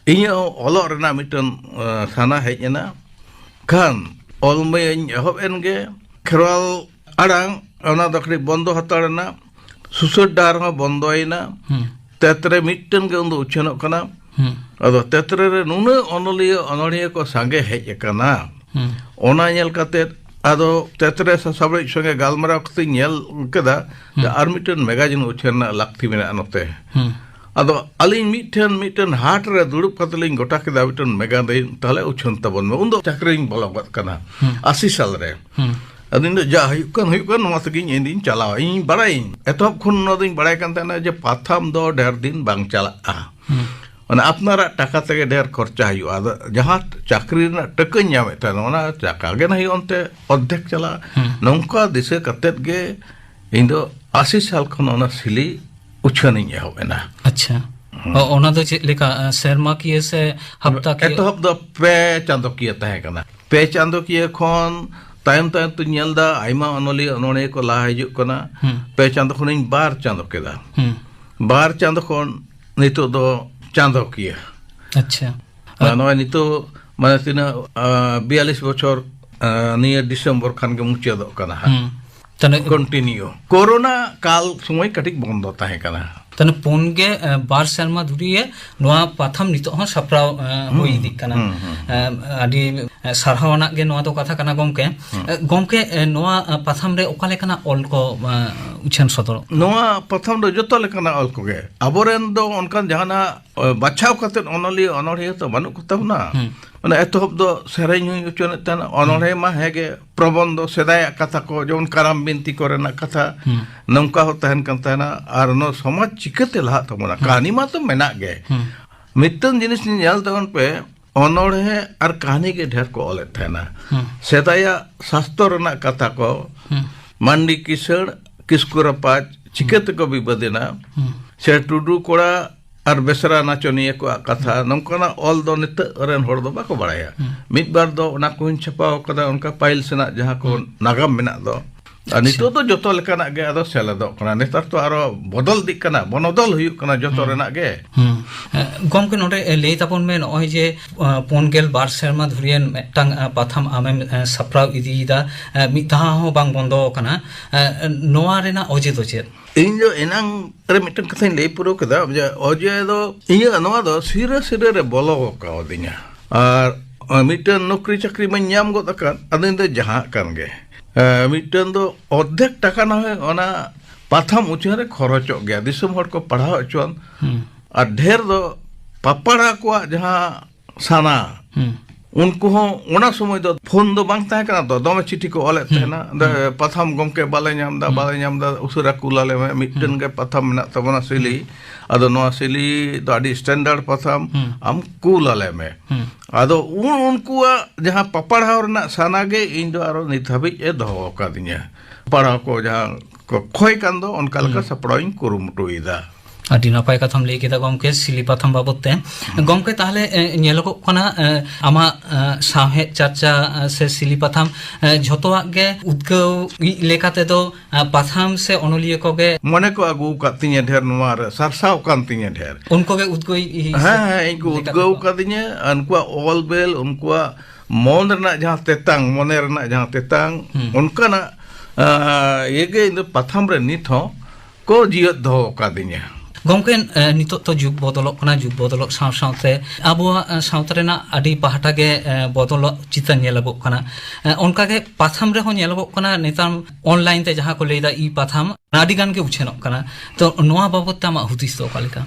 ᱤᱧᱟᱹᱜ ᱚᱞᱚᱜ ᱨᱮᱱᱟᱜ ᱢᱤᱫᱴᱟᱝ, ᱮ, ᱥᱟᱱᱟ ᱦᱮᱡ ᱮᱱᱟ᱾ ᱠᱷᱟᱱ ᱚᱞ ᱢᱟᱹᱧ ᱮᱦᱚᱵ ᱮᱱ ᱜᱮ᱾ ᱠᱷᱮᱨᱣᱟᱞ ᱟᱲᱟᱝ, ᱚᱱᱟ ᱫᱚ ᱠᱟᱹᱴᱤᱡ ᱵᱚᱱᱫᱚ ᱦᱟᱛᱟᱲ ᱮᱱᱟ᱾ ᱥᱩᱥᱟᱹᱨ ᱰᱟᱦᱟᱨ ᱦᱚᱸ ᱵᱚᱱᱫᱚᱭᱮᱱᱟ᱾ ᱦᱩᱸ᱾ ᱛᱮᱛᱨᱮ ᱢᱤᱫᱴᱟᱝ ᱜᱮ ᱩᱱᱫᱚ ᱩᱪᱷᱟᱹᱱᱚᱜ ᱠᱟᱱᱟ᱾ ᱦᱩᱸ᱾ ᱟᱫᱚ ᱛᱮᱛᱨᱮ ᱨᱮ ᱱᱩᱱᱟᱹᱜ ᱚᱱᱚᱞᱤᱭᱟᱹ ᱚᱱᱚᱲᱦᱤᱭᱟᱹ ᱠᱚ ᱥᱟᱸᱜᱮ ᱦᱮᱡ ᱟᱠᱟᱱᱟ᱾ ᱦᱩᱸ᱾ ᱚᱱᱟ ᱧᱮᱞ ᱠᱟᱛᱮ ᱟᱫᱚ ᱛᱮᱛᱨᱮ ᱥᱟᱥᱟᱯᱲᱟᱣᱤᱡ ᱥᱚᱸᱜᱮ ᱜᱟᱞᱢᱟᱨᱟᱣ ᱠᱟᱛᱮᱧ ᱧᱮᱞ ᱠᱮᱫᱟ ᱡᱮ ᱦᱩᱸ᱾ ᱟᱨ ᱢᱤᱫᱴᱮᱱ ᱢᱮᱜᱟᱡᱤᱱ ᱩᱪᱷᱟᱹᱱ ᱨᱮᱱᱟᱜ ᱞᱟᱹᱠᱛᱤ ᱢᱮᱱᱟᱜᱼᱟ ᱱᱚᱛᱮ᱾ ᱦᱩᱸ᱾ ᱟᱫᱚ ᱟᱹᱞᱤᱧ ᱢᱤᱫᱴᱷᱮᱱ, ᱢᱤᱫᱴᱮᱱ ᱦᱟᱴ ᱨᱮ ᱫᱩᱲᱩᱵ ᱠᱟᱛᱮ ᱞᱤᱧ ᱜᱚᱴᱟ ᱠᱮᱫᱟ, ᱢᱤᱫᱴᱮᱱ ᱢᱮᱜᱟᱡᱤᱱ ᱛᱟᱦᱞᱮ ᱩᱪᱷᱟᱹᱱ ᱛᱟᱵᱚᱱ ᱢᱮ᱾ ᱩᱱᱫᱚ ᱪᱟᱹᱠᱨᱤᱧ ᱵᱚᱞᱚ ᱜᱚᱫ ᱠᱟᱱᱟ, ᱦᱩᱸ᱾ ᱟᱥᱤ ᱥᱟᱞ ᱨᱮ᱾ ᱦᱩᱸ᱾ ᱟᱫᱚ ᱤᱧ ᱫᱚ ᱡᱟ ᱦᱩᱭᱩᱜ ᱠᱟᱱ, ᱦᱩᱭᱩᱜ ᱠᱟᱱ, ᱱᱚᱣᱟ ᱛᱮᱜᱮᱧ ᱤᱧ ᱫᱩᱧ ᱪᱟᱞᱟᱣᱟ᱾ ᱤᱧ ᱵᱟᱲᱟᱭᱟᱹᱧ, ᱮᱛᱚᱦᱚᱵ ᱠᱷᱚᱱ ᱱᱚᱣᱟ ᱫᱚᱧ ᱵᱟᱲᱟᱭ ᱠᱟᱱ ᱛᱟᱦᱮᱱᱟ ᱡᱮ ᱯᱟᱛᱷᱟᱢ ᱫᱚ ᱰᱷᱮᱨ ᱫᱤᱱ ᱵᱟᱝ ᱪᱟᱞᱟᱜᱼᱟ᱾ ᱦᱩᱸ᱾ ᱢᱟᱱᱮ ᱟᱯᱱᱟᱨᱟᱜ ᱴᱟᱠᱟ ᱛᱮᱜᱮ ᱰᱷᱮᱨ ᱠᱷᱚᱨᱪᱟ ᱦᱩᱭᱩᱜᱼᱟ᱾ ᱟᱫᱚ ᱡᱟᱦᱟᱸ ᱪᱟᱹᱠᱨᱤ ᱨᱮᱱᱟᱜ ᱴᱟᱹᱠᱟᱹᱧ ᱧᱟᱢᱮᱫ ᱛᱟᱦᱮᱱᱟ, ᱚᱱᱟ ᱴᱟᱠᱟ ᱜᱮ ᱱᱟᱦᱟᱜ ᱚᱱᱛᱮ ᱚᱨᱫᱷᱮᱠ ᱪᱟᱞᱟᱜᱼᱟ᱾ ᱦᱩᱸ᱾ ᱱᱚᱝᱠᱟ ᱫᱤᱥᱟᱹ ᱠᱟᱛᱮᱫ ᱜᱮ ᱤᱧ ᱫᱚ ᱟᱥᱤ ᱥᱟᱞ ᱠᱷᱚᱱ ᱚᱱᱟ ᱥᱤᱞᱤ ᱩᱪᱷᱟᱹᱱᱤᱧ ᱮᱦᱚᱵ ᱮᱱᱟ᱾ ᱟᱪᱪᱷᱟ᱾ ᱦᱩᱸ᱾ ᱚ, ᱚᱱᱟ ᱫᱚ ᱪᱮᱫ ᱞᱮᱠᱟ, ᱥᱮᱨᱢᱟᱠᱤᱭᱟᱹ ᱥᱮ ᱦᱟᱯᱛᱟᱠᱤᱭᱟᱹ? ᱮᱛᱚᱦᱚᱵ ᱫᱚ ᱯᱮ ᱪᱟᱸᱫᱚᱠᱤᱭᱟᱹ ᱛᱟᱦᱮᱸ ᱠᱟᱱᱟ᱾ ᱯᱮ ᱪᱟᱸᱫᱚᱠᱤᱭᱟᱹ ᱠᱷᱚᱱ ᱛᱟᱭᱚᱢ ᱛᱟᱭᱚᱢ ᱛᱮᱧ ᱧᱮᱞ ᱮᱫᱟ, ᱟᱭᱢᱟ ᱚᱱᱚᱞᱤᱭᱟᱹ ᱚᱱᱚᱲᱦᱤᱭᱟᱹ ᱠᱚ ᱞᱟᱦᱟ ᱦᱤᱡᱩᱜ ᱠᱟᱱᱟ᱾ ᱦᱩᱸ᱾ ᱯᱮ ᱪᱟᱸᱫᱚ ᱠᱷᱚᱱᱤᱧ ᱵᱟᱨ ᱪᱟᱸᱫᱚ ᱠᱮᱫᱟ᱾ ᱦᱩᱸ᱾ ᱵᱟᱨ ᱪᱟᱸᱫᱚ ᱠᱷᱚᱱ ᱱᱤᱛᱚᱜ ᱫᱚ ᱪᱟᱸᱫᱚᱠᱤᱭᱟᱹ᱾ ᱟᱪᱪᱷᱟ᱾ ᱟᱨ ᱱᱚᱜᱼᱚᱭ ᱱᱤᱛᱚᱜ ᱢᱟᱱᱮ ᱛᱤᱱᱟᱹᱜ, ᱟ, ᱵᱤᱭᱟᱞᱞᱤᱥ ᱵᱚᱪᱷᱚᱨ ᱱᱤᱭᱟᱹ ᱰᱤᱥᱮᱢᱵᱚᱨ ᱠᱷᱟᱱ ᱜᱮ ᱢᱩᱪᱟᱹᱫᱚᱜ ᱠᱟᱱᱟ ᱦᱟᱸᱜ᱾ ᱦᱩᱸ᱾ ᱛᱟᱦᱞᱮ ᱠᱚᱱᱴᱤᱱᱤᱭᱩ᱾ ᱠᱳᱨᱳᱱᱟ ᱠᱟᱞ ᱥᱚᱢᱚᱭ ᱠᱟᱹᱴᱤᱡ ᱵᱚᱱᱫᱚ ᱛᱟᱦᱮᱸ ᱠᱟᱱᱟ᱾ ᱛᱟᱦᱞᱮ ᱯᱩᱱ ᱜᱮ, ᱮ, ᱵᱟᱨ ᱥᱮᱨᱢᱟ ᱫᱷᱩᱨᱤᱭᱟᱹ ᱱᱚᱣᱟ ᱯᱟᱛᱷᱟᱢ ᱱᱤᱛᱚᱜ ᱦᱚᱸ ᱥᱟᱯᱲᱟᱣ, ᱮ, ᱦᱩᱸ, ᱦᱩᱭ ᱤᱫᱤᱜ ᱠᱟᱱᱟ᱾ ᱦᱩᱸ, ᱦᱩᱸ᱾ ᱮ, ᱟᱹᱰᱤ, ᱮ, ᱥᱟᱨᱦᱟᱣ ᱟᱱᱟᱜ ᱜᱮ ᱱᱚᱣᱟ ᱫᱚ ᱠᱟᱛᱷᱟ ᱠᱟᱱᱟ ᱜᱚᱢᱠᱮ᱾ ᱦᱩᱸ᱾ ᱮ, ᱜᱚᱢᱠᱮ, ᱮ, ᱱᱚᱣᱟ, ᱮ, ᱯᱟᱛᱷᱟᱢ ᱨᱮ ᱚᱠᱟ ᱞᱮᱠᱟᱱᱟᱜ ᱚᱞ ᱠᱚ, ᱮ, ᱩᱪᱷᱟᱹᱱ ᱥᱚᱫᱚᱨᱚᱜ ᱠᱟᱱᱟ? ᱱᱚᱣᱟ ᱯᱟᱛᱷᱟᱢ ᱫᱚ ᱡᱚᱛᱚ ᱞᱮᱠᱟᱱᱟᱜ ᱚᱞ ᱠᱚᱜᱮ᱾ ᱟᱵᱚᱨᱮᱱ ᱫᱚ ᱚᱱᱠᱟᱱ ᱡᱟᱦᱟᱱᱟᱜ, ᱮ, ᱵᱟᱪᱷᱟᱣ ᱠᱟᱛᱮᱫ ᱚᱱᱚᱞᱤᱭᱟᱹ ᱚᱱᱚᱲᱦᱤᱭᱟᱹ ᱛᱚ ᱵᱟᱹᱱᱩᱜ ᱠᱚ ᱛᱟᱵᱚᱱᱟ᱾ ᱦᱩᱸ᱾ ᱢᱟᱱᱮ ᱮᱛᱚᱦᱚᱵ ᱫᱚ ᱥᱮᱨᱮᱧ ᱦᱩᱭ ᱦᱚᱪᱚ ᱞᱮᱫ ᱛᱟᱦᱮᱱᱟ, ᱦᱩᱸ᱾ ᱚᱱᱚᱲᱦᱮ ᱢᱟ ᱦᱮᱸᱜᱮ, ᱯᱨᱚᱵᱚᱱᱫᱷᱚ, ᱥᱮᱫᱟᱭᱟᱜ ᱠᱟᱛᱷᱟ ᱠᱚ, ᱡᱮᱢᱚᱱ ᱠᱟᱨᱟᱢ ᱵᱤᱱᱛᱤ ᱠᱚᱨᱮᱱᱟᱜ ᱠᱟᱛᱷᱟ, ᱦᱩᱸ᱾ ᱱᱚᱝᱠᱟ ᱦᱚᱸ ᱛᱟᱦᱮᱱ ᱠᱟᱱ ᱛᱟᱦᱮᱱᱟ᱾ ᱟᱨ ᱱᱚᱣᱟ ᱥᱚᱢᱟᱡᱽ ᱪᱤᱠᱟᱹᱛᱮ ᱞᱟᱦᱟᱜ ᱛᱟᱵᱚᱱᱟ, ᱦᱩᱸ᱾ ᱠᱟᱹᱦᱱᱤ ᱢᱟ ᱛᱚ ᱢᱮᱱᱟᱜ ᱜᱮ᱾ ᱦᱩᱸ᱾ ᱢᱤᱫᱴᱟᱝ ᱡᱤᱱᱤᱥ ᱧᱮᱞ ᱛᱟᱵᱚᱱ ᱯᱮ, ᱚᱱᱚᱲᱦᱮ ᱟᱨ ᱠᱟᱹᱦᱱᱤ ᱜᱮ ᱰᱷᱮᱨ ᱠᱚ ᱚᱞᱮᱫ ᱛᱟᱦᱮᱱᱟ᱾ ᱦᱩᱸ᱾ ᱥᱮᱫᱟᱭᱟᱜ ᱥᱟᱥᱛᱚ ᱨᱮᱱᱟᱜ ᱠᱟᱛᱷᱟ ᱠᱚ, ᱦᱩᱸ᱾ ᱢᱟᱱᱰᱤ ᱠᱤᱥᱟᱹᱬ, ᱠᱤᱥᱠᱩ ᱨᱟᱯᱟᱡᱽ, ᱪᱤᱠᱟᱹ ᱦᱩᱸ᱾ ᱛᱮᱠᱚ ᱵᱤᱵᱟᱹᱫ ᱮᱱᱟ? ᱦᱩᱸ᱾ ᱥᱮ ᱴᱩᱰᱩ ᱠᱚᱲᱟ ᱟᱨ ᱵᱮᱥᱨᱟ ᱱᱟᱪᱚᱱᱤᱭᱟᱹ ᱠᱚᱣᱟᱜ ᱠᱟᱛᱷᱟ, ᱦᱩᱸ᱾ ᱱᱚᱝᱠᱟᱱᱟᱜ ᱚᱞ ᱫᱚ ᱱᱤᱛᱚᱜ ᱨᱮᱱ ᱦᱚᱲ ᱫᱚ ᱵᱟᱠᱚ ᱵᱟᱲᱟᱭᱟ᱾ ᱦᱩᱸ᱾ ᱢᱤᱫ ᱵᱟᱨ ᱫᱚ ᱚᱱᱟ ᱠᱚᱦᱚᱸᱧ ᱪᱷᱟᱯᱟᱣ ᱠᱟᱫᱟ, ᱚᱱᱠᱟ ᱯᱟᱹᱦᱤᱞ ᱥᱮᱱᱟᱜ ᱡᱟᱦᱟᱸ ᱠᱚ ᱦᱩᱸ᱾ ᱱᱟᱜᱟᱢ ᱢᱮᱱᱟᱜ ᱫᱚ᱾ ᱟᱨ ᱟᱪᱪᱷᱟ᱾ ᱱᱤᱛᱚᱜ ᱫᱚ ᱡᱚᱛᱚ ᱞᱮᱠᱟᱱᱟᱜ ᱜᱮ ᱟᱫᱚ ᱥᱮᱞᱮᱫᱚᱜ ᱠᱟᱱᱟ᱾ ᱱᱮᱛᱟᱨ ᱛᱚ ᱟᱨᱚ ᱵᱚᱫᱚᱞ ᱤᱫᱤᱜ ᱠᱟᱱᱟ, ᱵᱚᱱᱚᱫᱚᱞ ᱦᱩᱭᱩᱜ ᱠᱟᱱᱟ ᱡᱚᱛᱚ ᱦᱩᱸ᱾ ᱨᱮᱱᱟᱜ ᱜᱮ᱾ ᱦᱩᱸ᱾ ᱮ, ᱜᱚᱢᱠᱮ, ᱱᱚᱰᱮ, ᱮ, ᱞᱟᱹᱭ ᱛᱟᱵᱚᱱ ᱢᱮ, ᱱᱚᱜᱼᱚᱭ ᱡᱮ, ᱮ, ᱯᱩᱱ ᱜᱮᱞ ᱵᱟᱨ ᱥᱮᱨᱢᱟ ᱫᱷᱩᱨᱤᱭᱟᱹ ᱢᱤᱫᱴᱟᱝ, ᱮ, ᱯᱟᱛᱷᱟᱢ ᱟᱢᱮᱢ, ᱮ, ᱥᱟᱯᱲᱟᱣ ᱤᱫᱤᱭᱮᱫᱟ, ᱮ, ᱢᱤᱫ ᱫᱷᱟᱣ ᱦᱚᱸ ᱵᱟᱝ ᱵᱚᱱᱫᱚ ᱟᱠᱟᱱᱟ, ᱮ, ᱱᱚᱣᱟ ᱨᱮᱱᱟᱜ ᱚᱡᱮ ᱫᱚ ᱪᱮᱫ? ᱤᱧ ᱫᱚ ᱮᱱᱟᱝ ᱨᱮ ᱢᱤᱫᱴᱟᱝ ᱠᱟᱛᱷᱟᱧ ᱞᱟᱹᱭ ᱯᱩᱨᱟᱹᱣ ᱠᱮᱫᱟ, ᱡᱮ ᱚᱡᱮ ᱫᱚ ᱤᱧᱟᱹᱜ ᱱᱚᱣᱟ ᱫᱚ ᱥᱤᱨᱟᱹ ᱥᱤᱨᱟᱹ ᱨᱮ ᱵᱚᱞᱚ ᱠᱟᱣᱫᱤᱧᱟ᱾ ᱟᱨ ᱢᱤᱫᱴᱟᱝ ᱱᱚᱠᱨᱤ ᱪᱟᱹᱠᱨᱤ ᱢᱟᱧ ᱧᱟᱢ ᱜᱚᱫ ᱟᱠᱟᱫ, ᱟᱫᱚᱧ ᱫᱚ ᱡᱟᱦᱟᱸ ᱠᱟᱱ ᱜᱮ᱾ ᱮ, ᱢᱤᱫᱴᱟᱝ ᱫᱚ ᱚᱨᱫᱷᱮᱠ ᱴᱟᱠᱟ ᱱᱟ ᱦᱚᱭ ᱚᱱᱟ ᱯᱟᱛᱷᱟᱢ ᱩᱪᱷᱟᱹᱱ ᱨᱮ ᱠᱷᱚᱨᱚᱪᱚᱜ ᱜᱮᱭᱟ, ᱫᱤᱥᱚᱢ ᱦᱚᱲ ᱠᱚ ᱯᱟᱲᱦᱟᱣ ᱦᱚᱪᱚᱣᱟᱱ᱾ ᱦᱩᱸ᱾ ᱟᱨ ᱰᱷᱮᱨ ᱫᱚ ᱯᱟᱯᱟᱲᱟ ᱠᱚᱣᱟᱜ ᱡᱟᱦᱟᱸ ᱥᱟᱱᱟ, ᱦᱩᱸ᱾ ᱩᱱᱠᱩ ᱦᱚᱸ ᱚᱱᱟ ᱥᱚᱢᱚᱭ ᱫᱚ ᱯᱷᱳᱱ ᱫᱚ ᱵᱟᱝ ᱛᱟᱦᱮᱸ ᱠᱟᱱᱟ ᱛᱚ, ᱫᱚᱢᱮ ᱪᱤᱴᱷᱤ ᱠᱚ ᱚᱞᱮᱫ ᱦᱩᱸ, ᱛᱟᱦᱮᱱᱟ, ᱫᱚ, ᱦᱩᱸ᱾ ᱯᱟᱛᱷᱟᱢ ᱜᱚᱢᱠᱮ ᱵᱟᱞᱮ ᱧᱟᱢ ᱮᱫᱟ, ᱦᱩᱸ᱾ ᱵᱟᱞᱮ ᱧᱟᱢ ᱮᱫᱟ, ᱩᱥᱟᱹᱨᱟ ᱠᱩᱞ ᱟᱞᱮ ᱢᱮ, ᱢᱤᱫᱴᱮᱱ ᱦᱩᱸ᱾ ᱜᱮ ᱯᱟᱛᱷᱟᱢ ᱢᱮᱱᱟᱜ ᱛᱟᱵᱚᱱᱟ ᱥᱤᱞᱤ, ᱦᱩᱸ᱾ ᱟᱫᱚ ᱱᱚᱣᱟ ᱥᱤᱞᱤ ᱫᱚ ᱟᱹᱰᱤ ᱥᱴᱮᱱᱰᱟᱨᱰ ᱯᱟᱛᱷᱟᱢ, ᱦᱩᱸ᱾ ᱟᱢ ᱠᱩᱞ ᱟᱞᱮ ᱢᱮ᱾ ᱦᱩᱸ᱾ ᱟᱫᱚ ᱩᱱ ᱩᱱᱠᱩᱣᱟᱜ ᱡᱟᱦᱟᱸ ᱯᱟᱯᱟᱲᱦᱟᱣ ᱨᱮᱱᱟᱜ ᱥᱟᱱᱟ ᱜᱮ ᱤᱧ ᱫᱚ ᱟᱨᱚ ᱱᱤᱛ ᱦᱟᱹᱵᱤᱡ ᱮ ᱫᱚᱦᱚ ᱟᱠᱟᱫᱤᱧᱟ᱾ ᱯᱟᱲᱦᱟᱣ ᱠᱚ ᱡᱟᱦᱟᱸ ᱠᱚ ᱠᱷᱚᱭ ᱠᱟᱱ ᱫᱚ, ᱚᱱᱠᱟ ᱞᱮᱠᱟ ᱦᱩᱸ᱾ ᱥᱟᱯᱲᱟᱣ ᱤᱧ ᱠᱩᱨᱩᱢᱩᱴᱩᱭᱮᱫᱟ᱾ ᱟᱹᱰᱤ ᱱᱟᱯᱟᱭ ᱠᱟᱛᱷᱟᱢ ᱞᱟᱹᱭ ᱠᱮᱫᱟ ᱜᱚᱢᱠᱮ, ᱥᱤᱞᱤ ᱯᱟᱛᱷᱟᱢ ᱵᱟᱵᱚᱫ ᱛᱮ᱾ ᱦᱩᱸ᱾ ᱜᱚᱢᱠᱮ, ᱛᱟᱦᱞᱮ, ᱮ, ᱧᱮᱞᱚᱜᱚᱜ ᱠᱟᱱᱟ, ᱮ, ᱟᱢᱟᱜ, ᱮ, ᱥᱟᱶᱦᱮᱫ ᱪᱟᱨᱪᱟ, ᱮ, ᱥᱮ ᱥᱤᱞᱤ ᱯᱟᱛᱷᱟᱢ, ᱮ, ᱡᱷᱚᱛᱚᱣᱟᱜ ᱜᱮ ᱩᱫᱽᱜᱟᱹᱣ ᱤᱡ ᱞᱮᱠᱟ ᱛᱮᱫᱚ, ᱮ, ᱯᱟᱛᱷᱟᱢ ᱥᱮ ᱚᱱᱚᱞᱤᱭᱟᱹ ᱠᱚᱜᱮ ᱢᱚᱱᱮ ᱠᱚ ᱟᱹᱜᱩ ᱟᱠᱟᱫ ᱛᱤᱧᱟᱹ ᱰᱷᱮᱨ, ᱱᱚᱣᱟ ᱨᱮ ᱥᱟᱨᱥᱟᱣ ᱟᱠᱟᱱ ᱛᱤᱧᱟᱹ ᱰᱷᱮᱨ᱾ ᱩᱱᱠᱩ ᱜᱮ ᱩᱫᱽᱜᱟᱹᱣ ᱤᱡ ᱦᱮᱸ, ᱦᱮᱸ, ᱤᱧ ᱠᱚ ᱞᱮᱠᱟ ᱩᱫᱽᱜᱟᱹᱣ ᱛᱮᱠᱚ ᱠᱟᱫᱤᱧᱟ᱾ ᱩᱱᱠᱩᱣᱟᱜ ᱚᱞ ᱵᱮᱞ, ᱩᱱᱠᱩᱣᱟᱜ ᱢᱚᱱ ᱨᱮᱱᱟᱜ ᱡᱟᱦᱟᱸ ᱛᱮᱛᱟᱝ, ᱢᱚᱱᱮ ᱨᱮᱱᱟᱜ ᱡᱟᱦᱟᱸ ᱛᱮᱛᱟᱝ, ᱦᱩᱸ᱾ ᱚᱱᱠᱟᱱᱟᱜ ᱟ, ᱤᱭᱟᱹ ᱜᱮ ᱤᱧ ᱫᱚ ᱯᱟᱛᱷᱟᱢ ᱨᱮ ᱱᱤᱛ ᱦᱚᱸ ᱠᱚ ᱡᱤᱣᱮᱫ ᱫᱚᱦᱚ ᱟᱠᱟᱫᱤᱧᱟ᱾ ᱜᱚᱢᱠᱮ, ᱮ, ᱱᱤᱛᱚᱜ ᱛᱚ ᱡᱩᱜᱽ ᱵᱚᱫᱚᱞᱚᱜ ᱠᱟᱱᱟ᱾ ᱡᱩᱜᱽ ᱵᱚᱫᱚᱞᱚᱜ ᱥᱟᱶ ᱥᱟᱶᱛᱮ ᱟᱵᱚᱣᱟᱜ, ᱮ, ᱥᱟᱶᱛᱟ ᱨᱮᱱᱟᱜ ᱟᱹᱰᱤ ᱯᱟᱦᱴᱟ ᱜᱮ, ᱮ, ᱵᱚᱫᱚᱞᱚᱜ ᱪᱤᱛᱟᱹᱨ ᱧᱮᱞᱚᱜᱚᱜ ᱠᱟᱱᱟ᱾ ᱮ, ᱚᱱᱠᱟᱜᱮ ᱯᱟᱛᱷᱟᱢ ᱨᱮᱦᱚᱸ ᱧᱮᱞᱚᱜᱚᱜ ᱠᱟᱱᱟ, ᱱᱮᱛᱟᱨ ᱚᱱᱞᱟᱭᱤᱱ ᱛᱮ ᱡᱟᱦᱟᱸ ᱠᱚ ᱞᱟᱹᱭᱫᱟ ᱤ ᱯᱟᱛᱷᱟᱢ, ᱟᱹᱰᱤ ᱜᱟᱱ ᱜᱮ ᱩᱪᱷᱟᱹᱱᱚᱜ ᱠᱟᱱᱟ᱾ ᱛᱚ, ᱱᱚᱣᱟ ᱵᱟᱵᱚᱫ ᱛᱮ ᱟᱢᱟᱜ ᱦᱩᱫᱤᱥ ᱫᱚ ᱚᱠᱟ ᱞᱮᱠᱟ?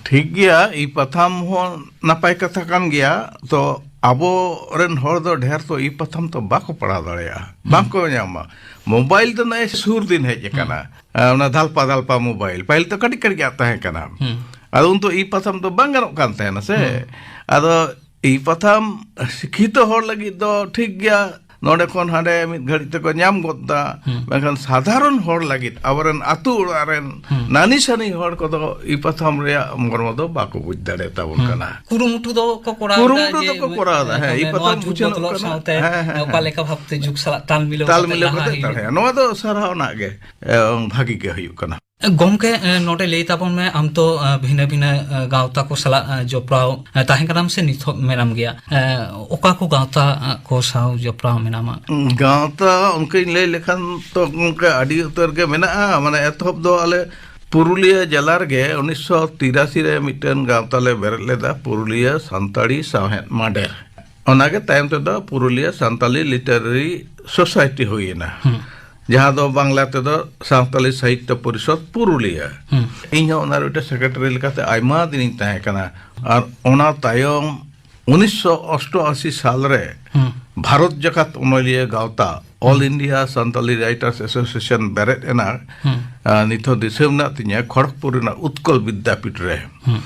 ᱴᱷᱤᱠ ᱜᱮᱭᱟ, ᱤ ᱯᱟᱛᱷᱟᱢ ᱦᱚᱸ ᱱᱟᱯᱟᱭ ᱠᱟᱛᱷᱟ ᱠᱟᱱ ᱜᱮᱭᱟ᱾ ᱛᱚ, ᱟᱵᱚ ᱨᱮᱱ ᱦᱚᱲ ᱫᱚ ᱰᱷᱮᱨ ᱛᱚ ᱤ ᱯᱟᱛᱷᱟᱢ ᱛᱚ ᱵᱟᱠᱚ ᱯᱟᱲᱦᱟᱣ ᱫᱟᱲᱮᱭᱟᱜᱼᱟ, ᱦᱩᱸ᱾ ᱵᱟᱝᱠᱚ ᱧᱟᱢᱟ᱾ ᱢᱳᱵᱟᱭᱤᱞ ᱫᱚ ᱱᱚᱜᱼᱚᱭ ᱥᱩᱨ ᱫᱤᱱ ᱦᱮᱡ ᱟᱠᱟᱱᱟ᱾ ᱦᱩᱸ᱾ ᱟ, ᱚᱱᱟ ᱫᱷᱟᱞᱯᱟ ᱫᱷᱟᱞᱯᱟ ᱢᱳᱵᱟᱭᱤᱞ, ᱯᱟᱹᱦᱤᱞ ᱫᱚ ᱠᱟᱹᱴᱤᱡ ᱠᱟᱹᱴᱤᱡ ᱟᱜ ᱛᱟᱦᱮᱸ ᱠᱟᱱᱟ᱾ ᱦᱩᱸ᱾ ᱟᱫᱚ ᱩᱱ ᱫᱚ ᱤ ᱯᱟᱛᱷᱟᱢ ᱫᱚ ᱵᱟᱝ ᱜᱟᱱᱚᱜ ᱠᱟᱱ ᱛᱟᱦᱮᱱᱟ ᱥᱮ᱾ ᱦᱩᱸ᱾ ᱟᱫᱚ ᱤ ᱯᱟᱛᱷᱟᱢ ᱥᱤᱠᱠᱷᱤᱛᱚ ᱦᱚᱲ ᱞᱟᱹᱜᱤᱫ ᱫᱚ ᱴᱷᱤᱠ ᱜᱮᱭᱟ, ᱱᱚᱰᱮ ᱠᱷᱚᱱ ᱦᱟᱸᱰᱮ ᱢᱤᱫ ᱜᱷᱟᱹᱲᱤᱡ ᱛᱮᱠᱚ ᱧᱟᱢ ᱜᱚᱫ ᱫᱟ᱾ ᱦᱩᱸ᱾ ᱢᱮᱱᱠᱷᱟᱱ ᱥᱟᱫᱷᱟᱨᱚᱱ ᱦᱚᱲ ᱞᱟᱹᱜᱤᱫ, ᱟᱵᱚᱨᱮᱱ ᱟᱹᱛᱩ ᱚᱲᱟᱜ ᱨᱮᱱ ᱦᱩᱸ᱾ ᱱᱟᱹᱱᱤ ᱥᱟᱹᱱᱤ ᱦᱚᱲ ᱠᱚᱫᱚ ᱤ ᱯᱟᱛᱷᱟᱢ ᱨᱮᱭᱟᱜ ᱢᱚᱨᱢᱚ ᱫᱚ ᱵᱟᱠᱚ ᱵᱩᱡᱽ ᱫᱟᱲᱮᱭᱟᱛᱟᱵᱚᱱ ᱦᱩᱸ᱾ ᱠᱟᱱᱟ᱾ ᱠᱩᱨᱩᱢᱩᱴᱩ ᱫᱚ ᱠᱚ ᱠᱚᱨᱟᱣ ᱠᱩᱨᱩᱢᱩᱴᱩ ᱮᱫᱟ ᱡᱮ, ᱫᱚᱠᱚ ᱠᱚᱨᱟᱣ ᱮᱫᱟ, ᱦᱮᱸ, ᱮ, ᱤ ᱱᱚᱣᱟ ᱯᱟᱛᱷᱟᱢ ᱡᱩᱜᱽ ᱩᱪᱷᱟᱹᱱᱚᱜ ᱵᱚᱫᱚᱞᱚᱜ ᱠᱟᱱᱟ᱾ ᱥᱟᱶᱛᱮ ᱦᱮᱸ, ᱦᱮᱸ, ᱚᱠᱟ ᱦᱮᱸ᱾ ᱞᱮᱠᱟ ᱵᱷᱟᱵᱛᱮ ᱡᱩᱜᱽ ᱥᱟᱞᱟᱜ ᱛᱟᱞ ᱢᱤᱞᱟᱹᱣ ᱛᱟᱞ ᱠᱟᱛᱮ ᱢᱤᱞᱟᱹᱣ ᱞᱟᱦᱟ ᱠᱟᱛᱮ ᱦᱩᱭᱩᱜ᱾ ᱛᱟᱦᱮᱸ᱾ ᱱᱚᱣᱟ ᱫᱚ ᱥᱟᱨᱦᱟᱣ ᱨᱮᱱᱟᱜ ᱜᱮ, ᱮ, ᱵᱷᱟᱹᱜᱤ ᱜᱮ ᱦᱩᱭᱩᱜ ᱠᱟᱱᱟ᱾ ᱜᱚᱢᱠᱮ, ᱮ, ᱱᱚᱰᱮ ᱞᱟᱹᱭ ᱛᱟᱵᱚᱱ ᱢᱮ, ᱟᱢ ᱛᱚ, ᱮ, ᱵᱷᱤᱱᱟᱹ ᱵᱷᱤᱱᱟᱹ, ᱮ, ᱜᱟᱶᱛᱟ ᱠᱚ ᱥᱟᱞᱟᱜ, ᱮ, ᱡᱚᱯᱲᱟᱣ, ᱮ, ᱛᱟᱦᱮᱸ ᱠᱟᱱᱟᱢ ᱥᱮ ᱱᱤᱛ ᱦᱚᱸ ᱢᱮᱱᱟᱢ ᱜᱮᱭᱟ? ᱮ, ᱚᱠᱟ ᱠᱚ ᱜᱟᱶᱛᱟ, ᱮ, ᱠᱚ ᱥᱟᱶ ᱡᱚᱯᱲᱟᱣ ᱢᱮᱱᱟᱢᱟ? ᱜᱟᱶᱛᱟ ᱚᱱᱠᱟᱧ ᱞᱟᱹᱭ ᱞᱮᱠᱷᱟᱱ ᱛᱚ ᱜᱚᱢᱠᱮ ᱟᱹᱰᱤ ᱩᱛᱟᱹᱨ ᱜᱮ ᱢᱮᱱᱟᱜᱼᱟ᱾ ᱢᱟᱱᱮ ᱮᱛᱚᱦᱚᱵ ᱫᱚ ᱟᱞᱮ ᱯᱩᱨᱩᱞᱤᱭᱟᱹ ᱡᱮᱞᱟ ᱨᱮᱜᱮ ᱩᱱᱤᱥᱥᱚ ᱛᱤᱨᱟᱥᱤ ᱨᱮ ᱢᱤᱫᱴᱮᱱ ᱜᱟᱶᱛᱟ ᱞᱮ ᱵᱮᱨᱮᱫ ᱞᱮᱫᱟ, ᱯᱩᱨᱩᱞᱤᱭᱟᱹ ᱥᱟᱱᱛᱟᱲᱤ ᱥᱟᱶᱦᱮᱫ ᱢᱟᱰᱮᱨ᱾ ᱚᱱᱟᱜᱮ ᱛᱟᱭᱚᱢ ᱛᱮᱫᱚ ᱯᱩᱨᱩᱞᱤᱭᱟᱹ ᱥᱟᱱᱛᱟᱞᱤ ᱞᱤᱴᱟᱨᱟᱨᱤ ᱥᱳᱥᱟᱭᱴᱤ ᱦᱩᱭᱮᱱᱟ, ᱦᱩᱸ᱾ ᱡᱟᱦᱟᱸ ᱫᱚ ᱵᱟᱝᱞᱟ ᱛᱮᱫᱚ ᱥᱟᱱᱛᱟᱞᱤ ᱥᱟᱦᱤᱛᱛᱚ ᱯᱚᱨᱤᱥᱚᱫᱽ ᱯᱩᱨᱩᱞᱤᱭᱟᱹ᱾ ᱦᱩᱸ᱾ ᱤᱧ ᱦᱚᱸ ᱚᱱᱟ ᱨᱮ ᱢᱤᱫᱴᱮᱱ ᱥᱮᱠᱨᱮᱴᱟᱨᱤ ᱞᱮᱠᱟᱛᱮ ᱟᱭᱢᱟ ᱫᱤᱱᱤᱧ ᱛᱟᱦᱮᱸ ᱠᱟᱱᱟ᱾ ᱟᱨ ᱚᱱᱟ ᱛᱟᱭᱚᱢ ᱩᱱᱤᱥᱥᱚ ᱚᱥᱴᱚᱟᱥᱤ ᱥᱟᱞ ᱨᱮ ᱦᱩᱸ᱾ ᱵᱷᱟᱨᱚᱛ ᱡᱟᱠᱟᱛ ᱚᱱᱚᱞᱤᱭᱟᱹ ᱜᱟᱶᱛᱟ, All ᱦᱩᱸ᱾ India Santali Writers Association ᱵᱮᱨᱮᱫ ᱮᱱᱟ᱾ ᱦᱩᱸ᱾ ᱟᱨ ᱱᱤᱛ ᱦᱚᱸ ᱫᱤᱥᱟᱹ ᱢᱮᱱᱟᱜ ᱛᱤᱧᱟᱹ, ᱠᱷᱚᱲᱚᱜᱽᱯᱩᱨ ᱨᱮᱱᱟᱜ ᱩᱛᱠᱚᱞ ᱵᱤᱫᱽᱫᱟᱯᱤᱴ ᱨᱮ᱾ ᱦᱩᱸ᱾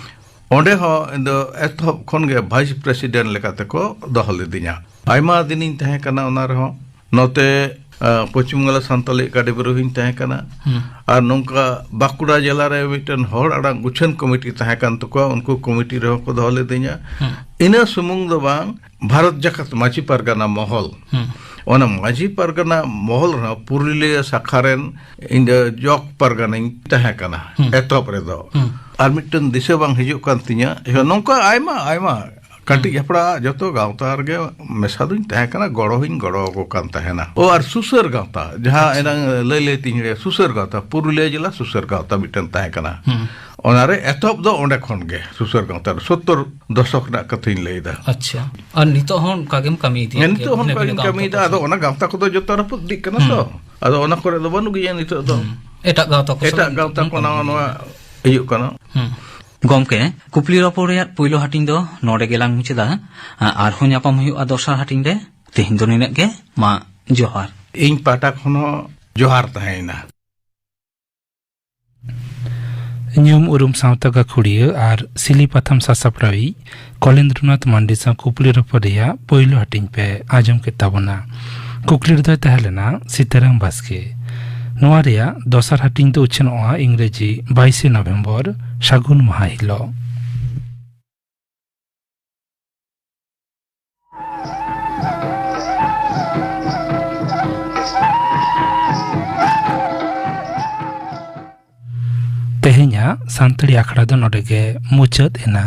ᱚᱸᱰᱮ ᱦᱚᱸ ᱤᱧ ᱫᱚ ᱮᱛᱚᱦᱚᱵ ᱠᱷᱚᱱ ᱜᱮ ᱵᱷᱟᱭᱤᱥ ᱯᱨᱮᱥᱤᱰᱮᱱᱴ ᱞᱮᱠᱟ ᱛᱮᱠᱚ ᱫᱚᱦᱚ ᱞᱤᱫᱤᱧᱟ᱾ ᱟᱭᱢᱟ ᱫᱤᱱᱤᱧ ᱛᱟᱦᱮᱸ ᱠᱟᱱᱟ ᱚᱱᱟ ᱨᱮᱦᱚᱸ᱾ ᱱᱚᱛᱮ, ᱟ, ᱯᱚᱪᱷᱤᱢ ᱵᱟᱝᱞᱟ ᱥᱟᱱᱛᱟᱞᱤ ᱮᱠᱟᱰᱮᱢᱤ ᱨᱮᱦᱚᱸᱧ ᱛᱟᱦᱮᱸ ᱠᱟᱱᱟ᱾ ᱦᱩᱸ᱾ ᱟᱨ ᱱᱚᱝᱠᱟ ᱵᱟᱸᱠᱩᱲᱟ ᱡᱮᱞᱟ ᱨᱮ ᱢᱤᱫᱴᱮᱱ ᱦᱚᱲ ᱟᱲᱟᱝ ᱩᱪᱷᱟᱹᱱ ᱠᱚᱢᱤᱴᱤ ᱛᱟᱦᱮᱸ ᱠᱟᱱ ᱛᱟᱠᱚᱣᱟ, ᱩᱱᱠᱩ ᱠᱚᱢᱤᱴᱤ ᱨᱮᱦᱚᱸ ᱠᱚ ᱫᱚᱦᱚ ᱞᱤᱫᱤᱧᱟ᱾ ᱦᱩᱸ᱾ ᱤᱱᱟᱹ ᱥᱩᱢᱩᱝ ᱫᱚ ᱵᱟᱝ, ᱵᱷᱟᱨᱚᱛ ᱡᱟᱠᱟᱛ ᱢᱟᱹᱡᱷᱤ ᱯᱟᱨᱜᱟᱱᱟ ᱢᱚᱦᱚᱞ, ᱦᱩᱸ᱾ ᱚᱱᱟ ᱢᱟᱹᱡᱷᱤ ᱯᱟᱨᱜᱟᱱᱟ ᱢᱚᱦᱚᱞ ᱨᱮᱦᱚᱸ ᱯᱩᱨᱩᱞᱤᱭᱟᱹ ᱥᱟᱠᱷᱟ ᱨᱮᱱ ᱤᱧ ᱫᱚ ᱡᱚᱜᱽ ᱯᱟᱨᱜᱟᱱᱟᱧ ᱛᱟᱦᱮᱸ ᱠᱟᱱᱟ ᱦᱩᱸ᱾ ᱮᱛᱚᱦᱚᱵ ᱨᱮᱫᱚ᱾ ᱦᱩᱸ᱾ ᱟᱨ ᱢᱤᱫᱴᱮᱱ ᱫᱤᱥᱟᱹ ᱵᱟᱝ ᱦᱤᱡᱩᱜ ᱠᱟᱱ ᱛᱤᱧᱟᱹ, ᱱᱚᱝᱠᱟ ᱟᱭᱢᱟ, ᱟᱭᱢᱟ ᱠᱟᱹᱴᱤᱡ ᱦᱮᱸ᱾ ᱦᱟᱯᱲᱟᱜ ᱡᱚᱛᱚ ᱜᱟᱶᱛᱟ ᱨᱮᱜᱮ ᱢᱮᱥᱟ ᱫᱩᱧ ᱛᱟᱦᱮᱸ ᱠᱟᱱᱟ, ᱜᱚᱲᱚ ᱦᱚᱧ ᱜᱚᱲᱚ ᱟᱠᱚ ᱠᱟᱱ ᱛᱟᱦᱮᱱᱟ᱾ ᱚ, ᱟᱨ ᱥᱩᱥᱟᱹᱨ ᱜᱟᱶᱛᱟ, ᱡᱟᱦᱟᱸ ᱟᱪᱪᱷᱟ᱾ ᱮᱱᱟᱝ ᱞᱟᱹᱭ ᱞᱟᱹᱭ ᱛᱤᱧ ᱨᱮ ᱥᱩᱥᱟᱹᱨ ᱜᱟᱶᱛᱟ, ᱯᱩᱨᱩᱞᱤᱭᱟᱹ ᱡᱮᱞᱟ ᱥᱩᱥᱟᱹᱨ ᱜᱟᱶᱛᱟ ᱢᱤᱫᱴᱮᱱ ᱛᱟᱦᱮᱸ ᱠᱟᱱᱟ᱾ ᱦᱩᱸ᱾ ᱚᱱᱟᱨᱮ ᱮᱛᱚᱦᱚᱵ ᱫᱚ ᱚᱸᱰᱮ ᱠᱷᱚᱱ ᱜᱮ, ᱥᱩᱥᱟᱹᱨ ᱜᱟᱶᱛᱟ ᱨᱮ ᱥᱳᱛᱛᱚᱨ ᱫᱚᱥᱚᱠ ᱨᱮᱱᱟᱜ ᱠᱟᱛᱷᱟᱧ ᱞᱟᱹᱭ ᱮᱫᱟ᱾ ᱟᱪᱪᱷᱟ᱾ ᱟᱨ ᱱᱤᱛᱚᱜ ᱦᱚᱸ ᱚᱱᱠᱟ ᱜᱮᱢ ᱠᱟᱹᱢᱤ ᱤᱫᱤᱭᱮᱫ ᱦᱮᱸ, ᱜᱮᱭᱟ, ᱱᱤᱛᱚᱜ ᱦᱚᱸ ᱵᱷᱤᱱᱟᱹ ᱚᱱᱠᱟ ᱵᱷᱤᱱᱟᱹ ᱜᱤᱧ ᱜᱟᱶᱛᱟ ᱠᱟᱹᱢᱤᱭᱮᱫᱟ᱾ ᱠᱚ ᱟᱫᱚ ᱥᱟᱶ? ᱚᱱᱟ ᱜᱟᱶᱛᱟ ᱠᱚᱫᱚ ᱡᱚᱛᱚ ᱨᱟᱹᱯᱩᱫ ᱤᱫᱤᱜ ᱠᱟᱱᱟ ᱛᱚ᱾ ᱦᱩᱸ᱾ ᱟᱫᱚ ᱚᱱᱟ ᱠᱚᱨᱮ ᱫᱚ ᱵᱟᱹᱱᱩᱜ ᱜᱮᱭᱟ ᱱᱤᱛᱚᱜ ᱫᱚ᱾ ᱦᱩᱸ᱾ ᱮᱴᱟᱜ ᱜᱟᱶᱛᱟ ᱠᱚ ᱮᱴᱟᱜ ᱥᱟᱞᱟᱜ ᱜᱟᱶᱛᱟ ᱦᱚᱸ ᱠᱚ ᱠᱟᱹᱢᱤ ᱱᱟᱣᱟ ᱜᱮ ᱱᱚᱣᱟ ᱦᱩᱭᱩᱜ ᱠᱟᱱᱟ᱾ ᱦᱩᱭᱩᱜ ᱠᱟᱱᱟ᱾ ᱦᱩᱸ᱾ ᱜᱚᱢᱠᱮ, ᱠᱩᱠᱞᱤ ᱨᱚᱯᱚᱲ ᱨᱮᱭᱟᱜ ᱯᱩᱭᱞᱩ ᱦᱟᱹᱴᱤᱧ ᱫᱚ ᱱᱚᱰᱮ ᱜᱮᱞᱟᱝ ᱢᱩᱪᱟᱹᱫᱟ᱾ ᱟᱨᱦᱚᱸ ᱧᱟᱯᱟᱢ ᱦᱩᱭᱩᱜᱼᱟ ᱫᱚᱥᱟᱨ ᱦᱟᱹᱴᱤᱧ ᱨᱮ᱾ ᱛᱮᱦᱮᱧ ᱫᱚ ᱱᱤᱱᱟᱹᱜ ᱜᱮ᱾ ᱢᱟ, ᱡᱚᱦᱟᱨ᱾ ᱤᱧ ᱯᱟᱦᱴᱟ ᱠᱷᱚᱱ ᱦᱚᱸ ᱡᱚᱦᱟᱨ ᱛᱟᱦᱮᱸᱭᱮᱱᱟ᱾ ᱧᱩᱢ ᱩᱨᱩᱢ ᱥᱟᱶᱛᱟ ᱜᱟᱹᱠᱷᱩᱲᱤᱭᱟᱹ ᱟᱨ ᱥᱤᱞᱤ ᱯᱟᱛᱷᱟᱢ ᱥᱟᱥᱟᱯᱲᱟᱣᱤᱡ ᱠᱚᱞᱮᱱᱫᱨᱚᱱᱟᱛᱷ ᱢᱟᱱᱰᱤ ᱥᱟᱶ ᱠᱩᱠᱞᱤ ᱨᱚᱯᱚᱲ ᱨᱮᱭᱟᱜ ᱯᱳᱭᱞᱳ ᱦᱟᱹᱴᱤᱧ ᱯᱮ ᱟᱸᱡᱚᱢ ᱠᱮᱫ ᱛᱟᱵᱚᱱᱟ᱾ ᱠᱩᱠᱞᱤ ᱨᱮᱫᱚᱭ ᱛᱟᱦᱮᱸ ᱞᱮᱱᱟ ᱥᱤᱛᱟᱨᱟᱢ ᱵᱟᱥᱠᱮ᱾ ᱱᱚᱣᱟ ᱨᱮᱭᱟᱜ ᱫᱚᱥᱟᱨ ᱦᱟᱹᱴᱤᱧ ᱫᱚ ᱩᱪᱷᱟᱹᱱᱚᱜᱼᱟ ᱤᱝᱨᱮᱡᱤ ᱵᱟᱭᱤᱥᱮ ᱱᱚᱵᱷᱮᱢᱵᱚᱨ, ᱥᱟᱹᱜᱩᱱ ᱢᱟᱦᱟ ᱦᱤᱞᱳᱜ᱾ ᱛᱮᱦᱮᱧᱟᱜ ᱥᱟᱱᱛᱟᱲᱤ ᱟᱠᱷᱲᱟ ᱫᱚ ᱱᱚᱰᱮ ᱜᱮ ᱢᱩᱪᱟᱹᱫ ᱮᱱᱟ᱾